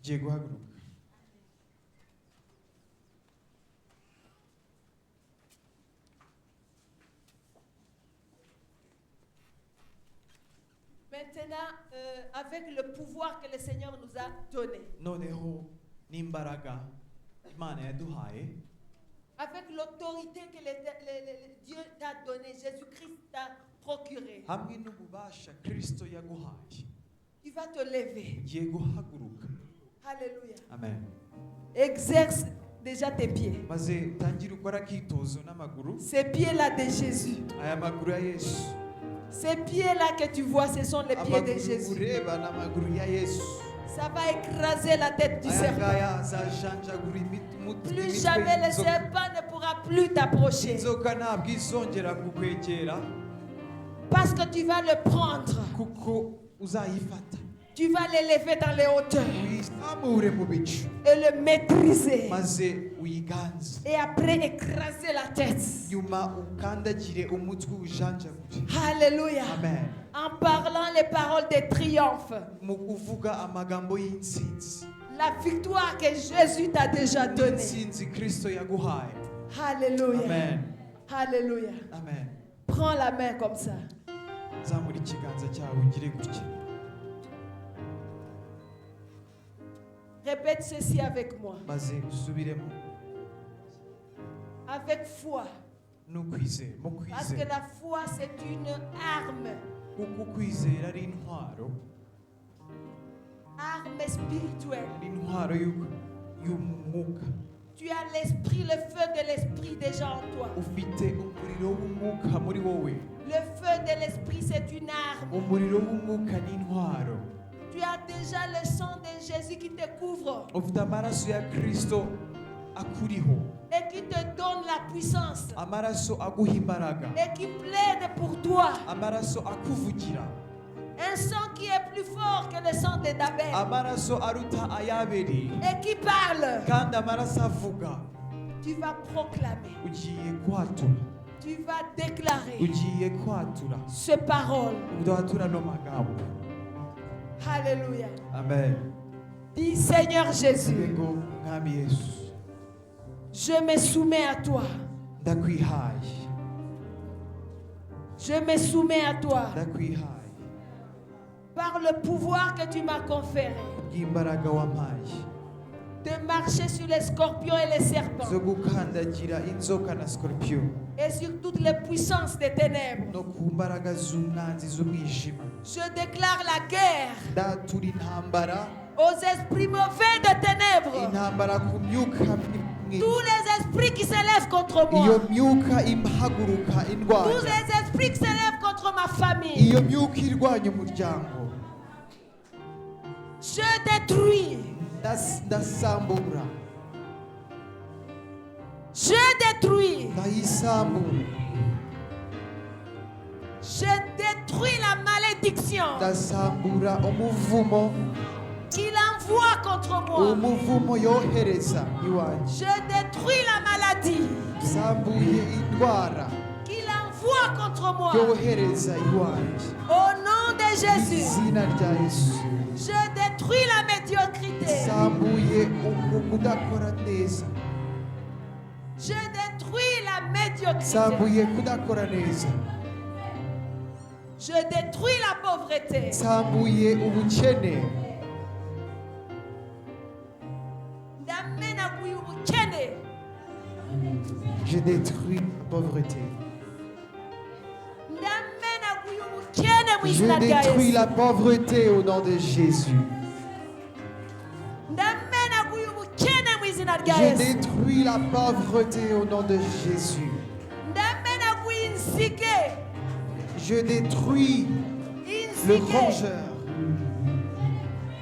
Tugiye guhaguruka. Maintenant, avec le pouvoir que le Seigneur nous a donné, Noneho n'imbaraga Imana yaduhaye, avec l'autorité que Dieu t'a donnée, Jésus-Christ t'a procuré, hamwe n'ububasha Kristo yaguhaye, tu vas te lever. Ugiye guhaguruka. Alléluia. Amen. Exerce déjà tes pieds. Maze utangire ukora akitozo n'amaguru. Ces pieds-là de Jésus. Aya maguru ya Yesu. Ces pieds-là que tu vois, ce sont les pieds de Amaguru Jésus. Ureba ni amaguru ya Yesu. Ça va écraser la tête du Aya serpent. Ngaya azajanjagura Plus imitwe jamais le y'inzoka. Serpent ne pourra plus t'approcher. Inzoka ntabwo izongera kukwegera. Parce que tu vas le prendre. Kuko uzayifata. Tu vas l'élever dans les hauteurs Uyizamure mu bicu, et le maîtriser. Maze uyiganze. Et après, écraser la tête. Nyuma ukandagire umutwe uwujanjagure. Alléluia. Amen. En parlant les paroles de triomphe. Mu kuvuga amagambo y'intsinzi. La victoire que Jésus t'a déjà donnée. Intsinzi Kristo yaguhaye. Alléluia. Amen. Alléluia. Amen. Prends la main comme ça. Zamura ikiganza cyawe ugire gutya. Répète ceci avec moi. Maze usubiremo. Avec foi. N'ukwizera mu Parce que kwizera. la foi, c'est une arme. Kuko ukwizera ari intwaro. Arme spirituelle. Ari intwaro y'umwuka. Tu as l'esprit, le feu de l'esprit déjà en toi. Ufite umuriro w'umwuka muri wowe. Le feu de l'esprit, c'est une arme. Umuriro w'umwuka ni intwaro. Tu as déjà le sang de Jésus qui te couvre Ufite amaraso ya Kristo akuriho, et qui te donne la puissance amaraso aguha imbaraga, et qui plaide pour toi. Amaraso akuvugira, Un sang qui est plus fort que le sang de d'Abel amaraso aruta ay'Abeli, et qui parle. Kandi amaraso avuga. Tu vas proclamer, Ugiye kwatura, tu vas déclarer ugiye kwatura, ce parole. Uratura no magambo. Alléluia. Amen. Dis: Seigneur Jésus, Ngo Mwami Yesu, je me soumets à toi. Ndakwihaye. Je me soumets à toi Ndakwihaye par le pouvoir que tu m'as conféré bw'imbaraga wampaye de marcher sur les scorpions et les serpents zo gukandagira inzoka na scorpion et sur toutes les puissances des ténèbres. No ku mbaraga z'umwanzi z'umwijima. Je déclare la guerre Ndatura intambara aux esprits mauvais de ténèbres. Intambara ku myuka mibi. Tous les esprits qui s'élèvent contre moi. Iyo myuka impaguruka Tous indwanya, les esprits qui s'élèvent contre ma famille. Iyo myuka irwanya umuryango. Je détruis. Ndasambura. Je détruis. Ndayisambura. Je détruis la malédiction Ndasambura umuvumo qu'il envoie contre moi. Umuvumo yohereza iwanjye. Je détruis la maladie Nsambuye indwara qu'il envoie contre moi. Yohereza iwanjye. Au nom de Jésus, Izina rya Yesu. Je détruis la médiocrité. Nsambuye uku kudakora neza. Je détruis la médiocrité. Nsambuye kudakora neza. Je détruis la pauvreté. Nsambuye ubukene. Ndamenaguye ubukene. Je détruis la pauvreté. Ndamenaguye ubukene mu Je izina rya détruis Yesu. La pauvreté au nom de Jésus. Ndamenaguye ubukene mu izina rya Je Yesu. détruis la pauvreté au nom de Jésus. Je détruis le Inzige rongeur.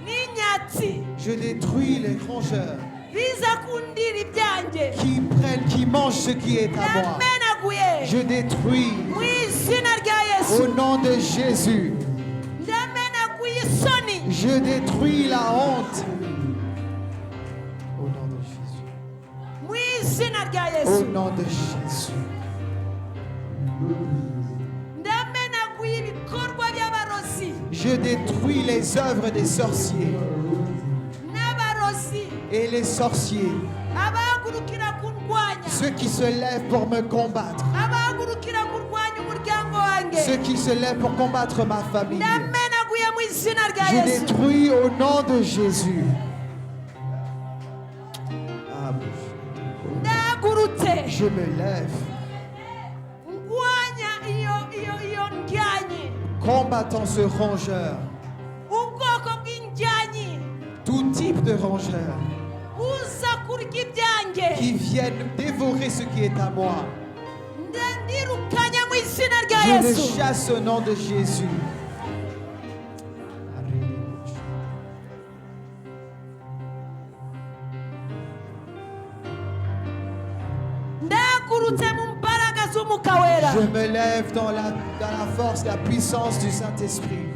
N'inyatsi Je détruis les rongeurs biza kundira ibyanjye. Qui prennent, qui mangent ce qui est à moi. Ndamenaguye Je détruis mu izina rya Yesu. Au nom de Jésus. Ndamenaguye isoni. Je détruis la honte. Au nom de Jésus. Mu izina rya Au Yesu. Nom de Jésus. Ndamenaguye ibikorwa by'abarozi Je détruis les œuvres des sorciers n'abarozi et les sorciers, abahagurukira kundwanya, ceux qui se lèvent pour me combattre, abahagurukira kurwanya umuryango wanjye. Ceux qui se lèvent pour combattre ma famille. Ndamenaguye mu izina rya Je Yesu. Détruis au nom de Jésus. Ah, Ndahagurutse je me lève, ndwanya iyo iyo iyo ndyanyi, combattant ce rongeur, ubwoko bw'indyanyi tout type de rongeur uza kurya ibyanjye. Qui viennent dévorer ce qui est à moi. Ndirukanye mu izina rya Je le Yesu. Chasse au nom de Jésus. Ndahagurutse mu mbaraga z'Umwuka Wera. Je me lève dans la force, la puissance du Saint-Esprit.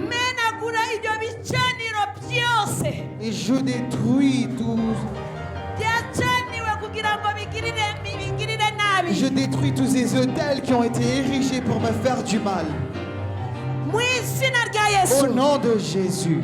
Menagura ibyo bicaniro byose Et je détruis tout. Byacaniwe kugira ngo bigirire bingirire nabi. Je détruis tous ces autels qui ont été érigés pour me faire du mal. Mu izina rya Yesu. Au nom de Jésus.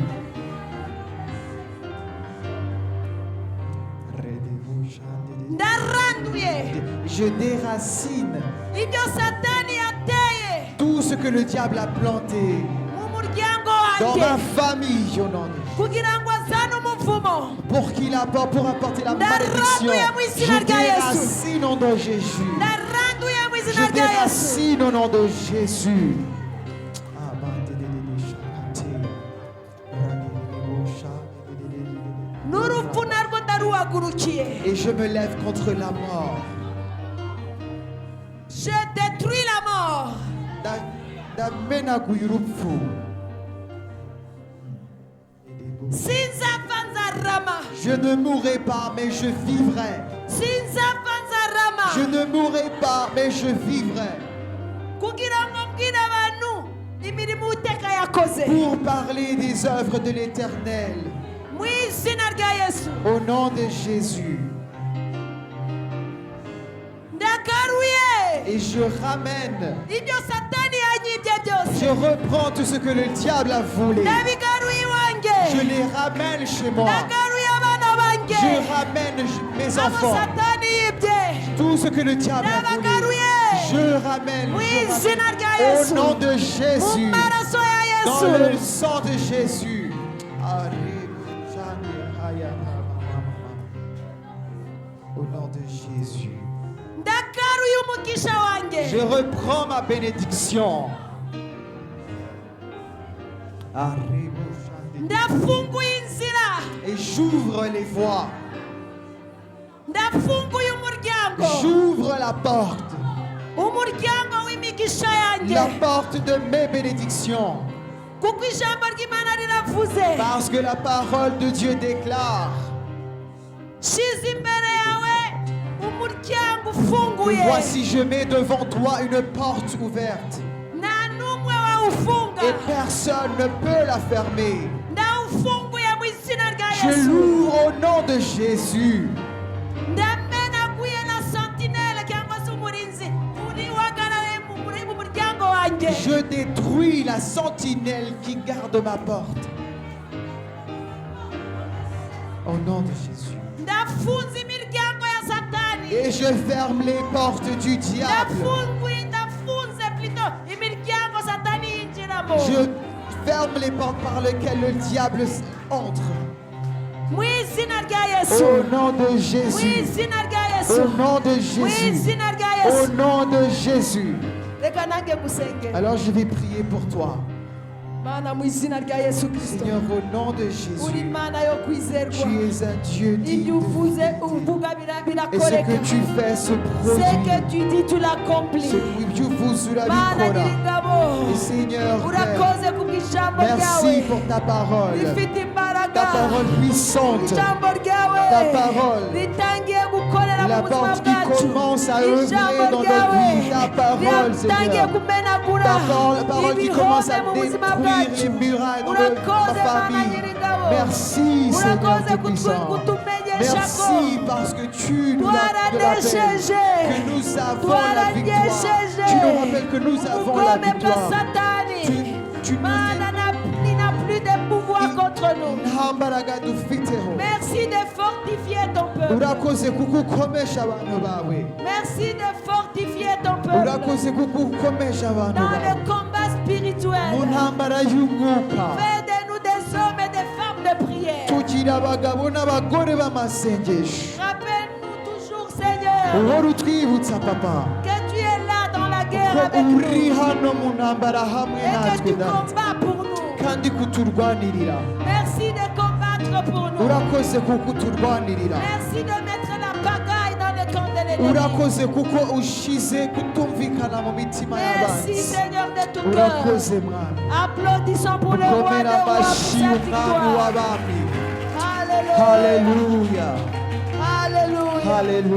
Ndaranduye Je déracine ibyo Satani yateye tout ce que le diable a planté mu muryango dans wanjye ma famille au nom de Jésus. Kugira ngo azane umuvumo. Pour qu'il apporte, pour apporter la malédiction. Ndaranduye mu izina Je rya Yesu. déracine au nom de Jésus. Ndaranduye mu Je izina rya Yesu. Déracine au nom de Jésus. N'urupfu narwo ndaruhagurukiye. Et je me lève contre la mort. Je détruis la mort. Ndamenaguye urupfu. Sinzapfa nzarama. Je ne mourrai pas, mais je vivrai. Sinzapfa nzarama. Je ne mourrai pas, mais je vivrai. Kugira ngo mbwire abantu imirimo Uwiteka yakoze. Pour parler des œuvres de l'Éternel. Mu izina rya Yesu. Au nom de Jésus. Ndagaruye Et je ramène, ibyo Satani yanyibye byose. Je reprends tout ce que le diable a volé. Ndabigaruye iwanjye. Je les ramène chez moi. Ndagaruye abana banjye. Je ramène mes Abo enfants. Satani yibye. Tout ce que le diable a volé. Ndabagaruye. Je ramène. Mu Je izina ramène. Rya Yesu. Au nom de Mu Jésus. maraso ya Dans Yesu. Le sang de Jésus. Au nom de Jésus. Ndagaruye umugisha wanjye. Je reprends ma bénédiction. Ndafunguye inzira. Et j'ouvre les voies. Ndafunguye umuryango. J'ouvre la porte. Umuryango w'imigisha yanjye. La porte de mes bénédictions. Kuko ijambo ry'Imana riravuze. Parce que la parole de Dieu déclare Shize imbere yawe umuryango que ufunguye. voici, je mets devant toi une porte ouverte Nta n'umwe wawufunga. Et personne ne peut la fermer. Ndawufunguye mu izina rya Je Yesu. L'ouvre au nom de Jésus. Ndamenaguye na sentinelle cyangwa se umurinzi uri uhagarariye mu muri mu muryango wanjye. Je détruis la sentinelle qui garde ma porte. Au nom de Jésus. Ndafunze imiryango ya Satani. Et je ferme les portes du diable. Ndafunguye ndafunze plutôt imiryango Satani yinjiramo. Je ferme les portes par lesquelles le diable entre. Mu izina rya Yesu. Au nom de Mu Jésus. Izina rya Yesu. Au nom de Mu Jésus. Izina rya Au Yesu. nom de Jésus. Reka nanjye gusengera. Alors je vais prier pour toi. Mana, mu izina rya Yesu Kirisito, Seigneur, au nom de uri Jésus, Imana yo kwizerwa. Tu es un Dieu digne Ibyo de uvuze, fidélité. uvuga Et ce birakoreka. que tu fais se Ce produit. que tu dis, tu l'accomplis. Ce que tu uvuze Mana urabikora. Nyiringabo, Et Seigneur, Père, urakoze kubw'ijambo merci ryawe pour ta parole. rifite imbaraga. Ta parole puissante. Ijambo ryawe Ta parole. ritangiye gukorera La mu buzima porte qui bwacu. commence à œuvrer Ijambo dans notre ryawe vie. Ta parole, ritangiye Seigneur. kumenagura Ta parole, parole qui commence à ibihome mu buzima détruire bwacu. les murailles dans notre Urakoze, Mana famille. Nyiringabo. Merci, Seigneur Urakoze Tout-Puissant. kutumenyesha ko Merci parce que tu nous la rappelles twaranesheje. que nous avons la victoire. Twaranesheje Tu nous rappelles que nous avons la ubugome bwa victoire. Satani. Tu nous Mana n'a plus de pouvoir contre nous. Nta mbaraga dufiteho. Merci de fortifier ton peuple. Urakoze kuko ukomesha abantu bawe. Merci de fortifier ton peuple Urakoze kuko ukomesha abantu dans bawe le combat spirituel. Mu ntambara y'umwuka. Fais de nous des hommes et des femmes de prière. Tugira abagabo n'abagore b'amasengesho. Rappelle-nous toujours, Seigneur, Uhora utwibutsa, papa, que tu es là dans la guerre ko avec uri nous hano mu ntambara hamwe et que natwe, tu data, combats pour nous. Kandi kuturwanirira. Merci de combattre pour nous. Urakoze kuko uturwanirira. Merci de mettre la pagaille dans le camp de l'ennemi. Urakoze kuko ushize kutumvikana mu mitima Merci, y'abanzi. Seigneur, de tout cœur. Urakoze, mwami. Applaudissons pour le roi Komera des rois pour amashyi sa umwami victoire. W'abami. Alléluia. Haleluya. Alléluia. Haleluya.